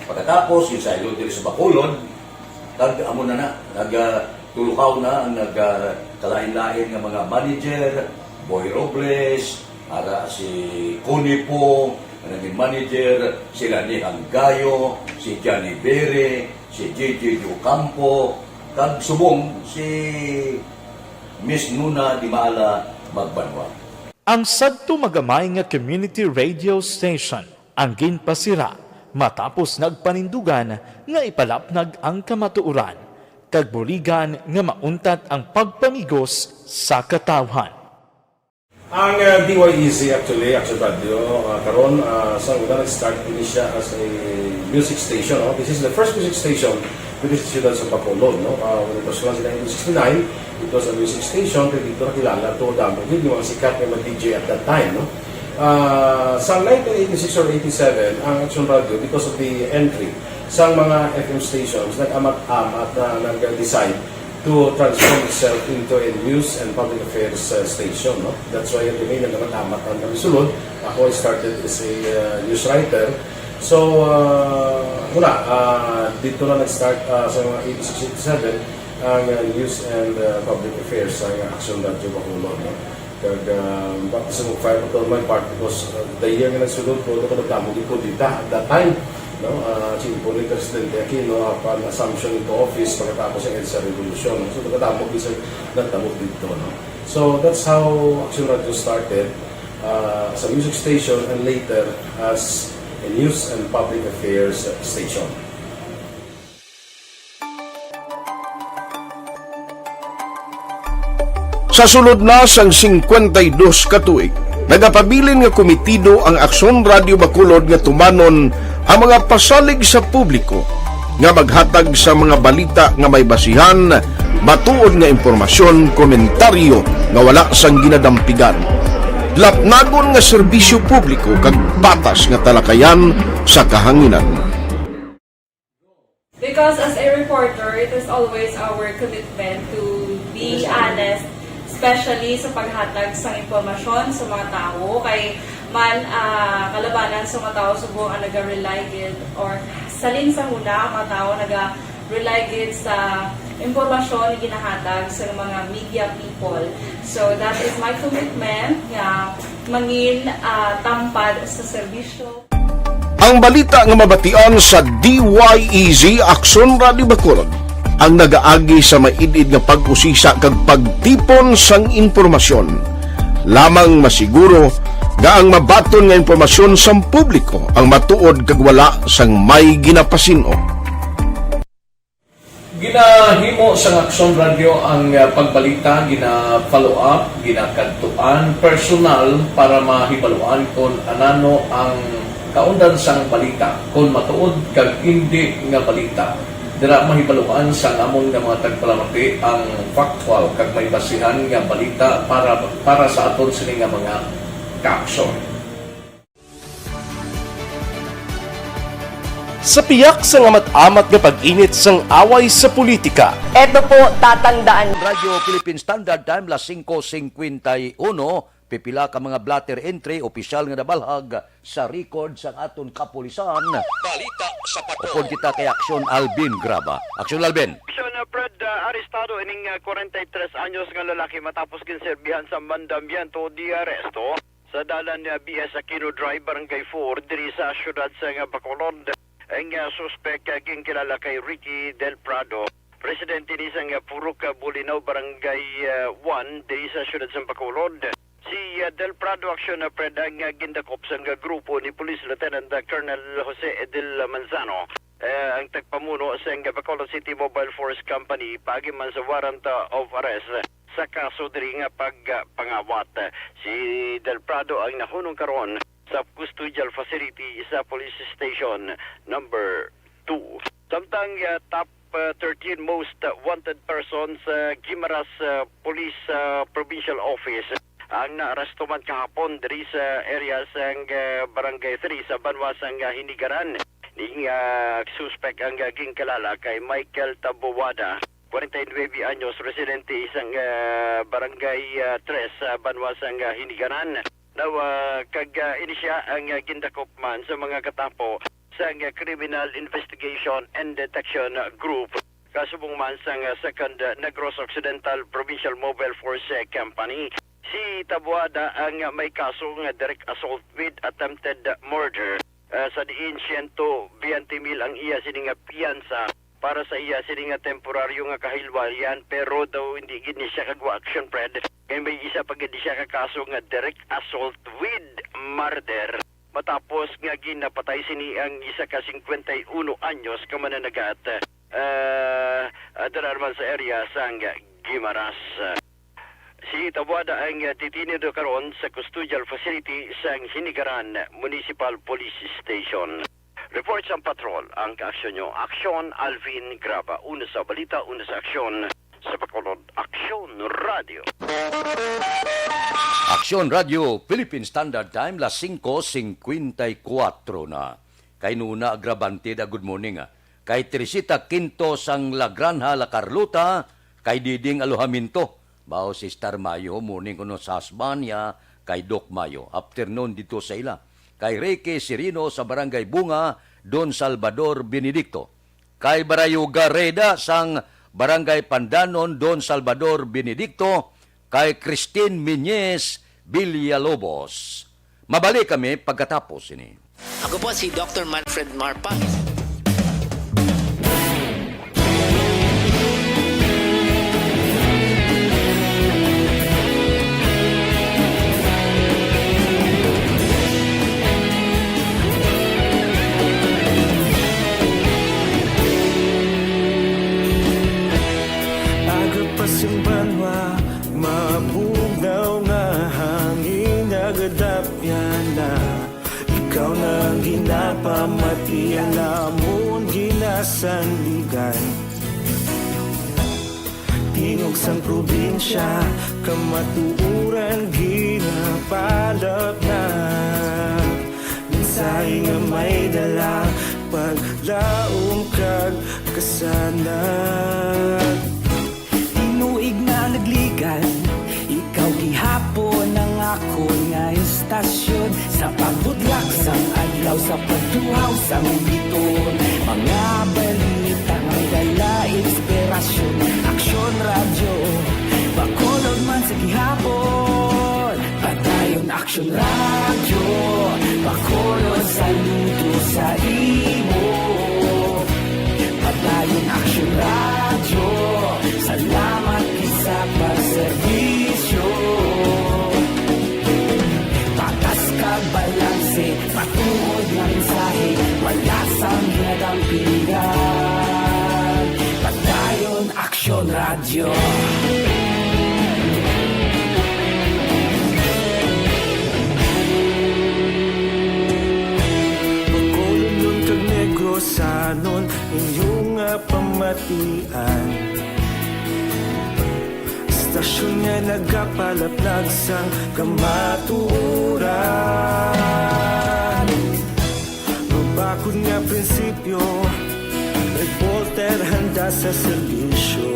Pagkatapos, insaylo diri sa Bacolod, kag amo na na, nag, ah, tulukaw na ang nag, ah, kalain-lain nga mga manager, Boy Robles, ara si Connie Pong, nga naging manager, sila ni Hanggayo, si Johnny Bere, si J J Ocampo, kag subong si Miss Nuna Dimala Magbanwa. Ang sadto magamay nga community radio station ang ginpasira matapos nagpanindugan nga ipalapnag ang kamatuoran kag buligan nga mauntat ang pagpamigos sa katawhan. Ang, uh, D Y E Z actually, Action Radio, uh, karon, uh, sa una nag-start ini siya as a music station, no? This is the first music station dito sa siyudad sa Bacolod, no? Uh, when it was launched in nineteen sixty-nine, it was a music station, kaya dito nakilala to, damo gid yung mga sikat nga mga D J at that time, no? Ah, sa nineteen eighty-six or eighty-seven, ang Action Radio, because of the entry sa mga F M stations, nag-amat-amat na nag-decide to transform itself into a news and public affairs, uh, station, no? That's why, yun, nag-amat-amat ang kami sulod. Ako, I started as a, uh, news writer. So, uh, wala, uh, dito na nag-start, uh, sa mga eighty-six, eighty-seven, ang, uh, news and, uh, public affairs sa Action Radio Bacolod, no? Kag, ah, baptism of fire pa to my part because, ah, the year nga nagsulod ko, ako nagdamo gid ko dita at that time, no? Ah, simple ni Presidente Aquino, ah, pan assumption into office pagkatapos sa EDSA Revolution, no? So, nagdamo gid sa nagdamo dito, no? So, that's how Action Radio started, ah, as a music station and later as a news and public affairs station. Sa sulod na sang singkwenta y dos ka tuig, nagapabilin nga komitido ang Aksyon Radio Bacolod nga tumanon ang mga pasalig sa publiko nga maghatag sa mga balita nga may basihan, matuod nga impormasyon, komentaryo nga wala sang ginadampigan, lapnagon nga serbisyo publiko kag patas nga talakayan sa kahanginan. Because as a reporter, it is always our commitment to be honest, especially sa paghatag sa impormasyon sa mga tawo. Kay man, ah, kalabanan sa mga tawo subong ang naga-rely gid, or salin sa huna ang mga tawo naga-rely gid sa impormasyon nga ginahatag sa mga media people. So that is my commitment nga mangin, ah, tampad sa serbisyo. Ang balita nga mabatian sa D Y E Z Aksyon Radio Bacolod ang nagaagi sa maid-id nga pag-usisa kag pagtipon sang impormasyon. Lamang masiguro nga ang mabaton nga impormasyon sang publiko ang matuod kag wala sang may ginapasin-o. Ginahimo sang Aksyon Radio ang, ah, pagbalita, gina-follow up, ginakadtuan personal para mahibaluan kon anano ang kaundan sang balita, kon matuod kag indi nga balita. Dira mahibaluan sang amon nga mga tagpalamati ang factual kag may basihan nga balita para, para sa aton sini nga mga kaaksyon. Sa piyak sang amat-amat nga pag-init sang away sa politika, Eto po, tatandaan. Radyo Philippine Standard Time, las singko singkwenta y uno, pipila ka mga blotter entry, opisyal nga nabalhag sa record sang aton kapulisan. Balita sa Patrol. Upod kita kay Aksyon Alvin Graba. Aksyon Alvin. Aksyon, uh, Fred, uh, arestado ining, uh, kwarenta y tres anyos nga lalaki matapos ginserbihan sa mandamiento de arresto sa dalan ni B S Aquino Drive, Barangay four, diri sa siyudad sang Bacolod. Ang, uh, suspek, uh, ginkilala kay Ricky Del Prado, residente ni sang, uh, Purok, uh, Bolinao, Barangay, uh, one, diri sa siyudad sang Bacolod. Si, uh, Del Prado Aksyon, uh, Fred, ang, uh, gindakop sang, uh, grupo ni Police Lieutenant, uh, Colonel Jose Edil Manzano, uh, ang tagpamuno sang Bacolod City Mobile Force Company, paagi man sa warrant, uh, of arrest sa kaso diri nga pagpangawat. Si Del Prado ang nahunong karon sa custodial facility sa Police Station Number Two. Samtang, uh, top, uh, thirteen most wanted persons sa Guimaras, uh, Police, uh, Provincial Office ang naaresto man kahapon diri sa area sang, uh, Barangay three sa banwa sang, uh, Hinigaran. Ning, uh, suspek ang, uh, ginkilala kay Michael Taboada, kwarenta y nuebe anyos, residente sang, ah, Barangay, ah, Tres, sa banwa sang, ah, Hinigaran. Now, ah, kag, ah, ini sia ang, ah, gindakop man sa mga katapo sang, ah, Criminal Investigation and Detection Group, kasubong man sang, ah, Second, ah, Negros Occidental Provincial Mobile Force, ah, Company. Si Taboada ang, ah, may kaso nga direct assault with attempted murder, ah, sa diin siyento biyente mil ang iya sini nga piyansa para sa iya sini nga temporaryo nga kahilwalian, pero daw hindi gid ni siya kagwa action, Fred, kay may isa pa gid siya ka kaso nga direct assault with murder matapos nga ginapatay sini ang isa ka singkwenta y uno anyos ka mananagat, ah, ah, dira naman sa area sang Guimaras. Si Taboada ang, ah, detenido karon sa custodial facility sang Hinigaran Municipal Police Station. Report sang patrol, ang kaaksyon nyo, Aksyon Alvin Graba. Una sa balita, una sa aksyon, sa Bacolod, Aksyon Radio. Aksyon Radio, Philippine Standard Time, las singko singkwenta y kuwatro na. Kay Nuna Agravante da, good morning, ah. Kay Teresita Quinto sang La Granja, La Carlota, kay Diding Alojamiento, Bao si Star Mayo, morning kuno sa husband niya, kay Doc Mayo. Afternoon dito sa ila. Kay Ricky Sirino sa Barangay Bunga, Don Salvador Benedicto. Kay Barayo Gareda sang Barangay Pandanon, Don Salvador Benedicto. Kay Christine Miñez Villalobos. Mabalik kami pagkatapos ini. Ako po si Doctor Manfred Marpa. Aga pa sing banwa, mabugnaw nga hangin nagadapyan na. Ikaw na ang ginapamati, ang amon ginasandigan. Tingog sang probinsya, kamatuoran ginapalapnag. Mensahe nga may dala, paglaom kag kasanag. Tinuig na nagligan, ikaw gihapon ang akon nga istasyon. Sa pagbudlak sang adlaw, sa pagtuhaw sang biton, mga balita may dala inspirasyon. Aksyon Radyo, Bacolod man sa gihapon. Padayon Aksyon Radyo, Bacolod, saludo sa imo. Padayon Aksyon Radyo, salamat gid sa pagserbisyo. Patas kag balanse, matuod nga mensahe, wala sang ginadampigan. Padayon Aksyon Radyo. Bacolodnon kag Negrosanon, Inyo nga pamatian, istasyon nga nagapalaplag sang kamatuoran. Mabakod nga prinsipyo, reporter handa sa serbisyo.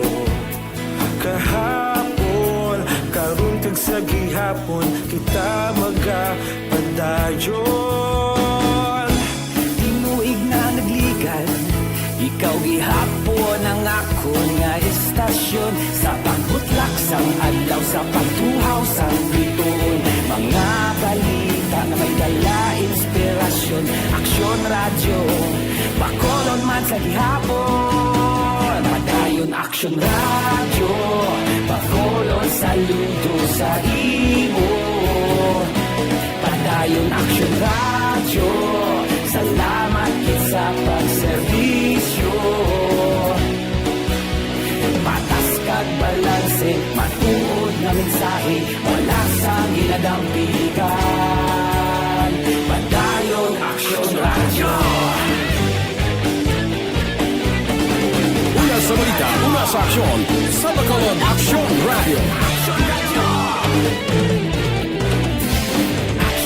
Kahapon, karon kag sa gihapon, kita magapadayon. Tinuig na nagligal, ikaw gihapon ang akon nga istasyon. Sa pagbutlak sang adlaw, sa pagtuhaw sang bituon, mga balita nga may dala inspirasyon. Aksyon Radyo, Bacolod man sa gihapon. Padayon Aksyon Radyo, Bacolod, saludo sa imo. Padayon Aksyon Radyo, salamat gid sa pagserbisyo. Patas kag balanse, matuod nga mensahe, wala sang ginadampigan. Padayon Aksyon Radyo. Una sa balita, una sa aksyon, sa Bacolod Aksyon Radyo.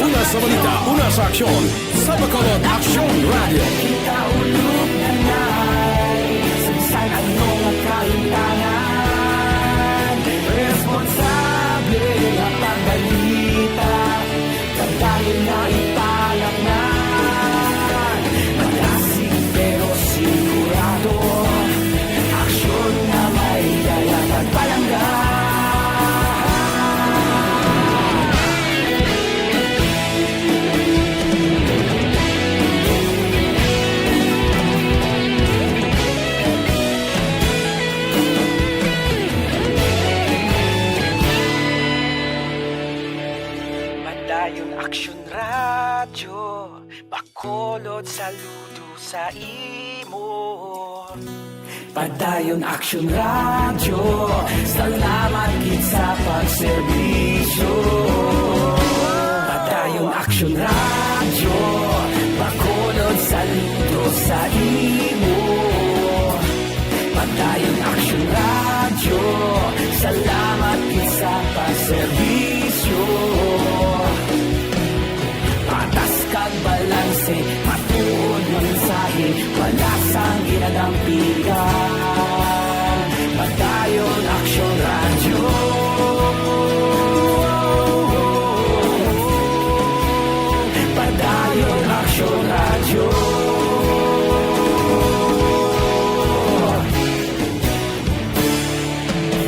Una sa balita, una sa aksyon, sa Bacolod Aksyon Radyo. Kita ulog na nay, sa bisan ano nga kahimtangan, responsable nga pagbalita. Pagdayon na ipalatnan, madasig pero sigurado. Aksyon nga may dala kag palangga. Padayon Aksyon Radyo, Bacolod, saludo sa imo. Padayon Aksyon Radyo, salamat gid sa pagserbisyo. Padayon Aksyon Radyo, Bacolod, saludo sa imo. Padayon Aksyon Radyo, salamat gid sa pagserbisyo. Patas kag balanse, matuod nga mensahe, wala sang ginadampigan. Padayon Aksyon Radyo. Padayon Aksyon Radyo.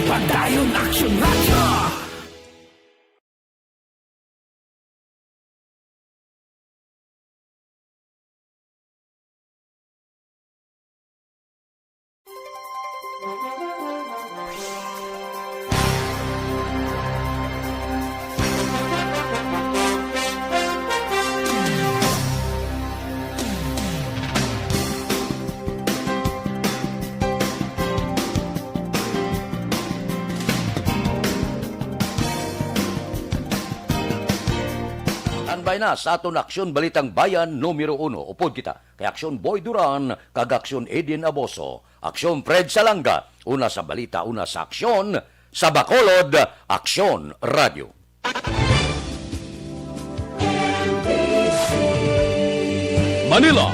Padayon Aksyon Radyo. Tanbay na sa aton Aksyon Balitang Bayan numero uno. Upod kita kay Aksyon Boy Duran kag Aksyon Eden Aboso. Aksyon Fred Salanga, una sa balita, una sa aksyon, sa Bacolod, Aksyon Radyo. Manila,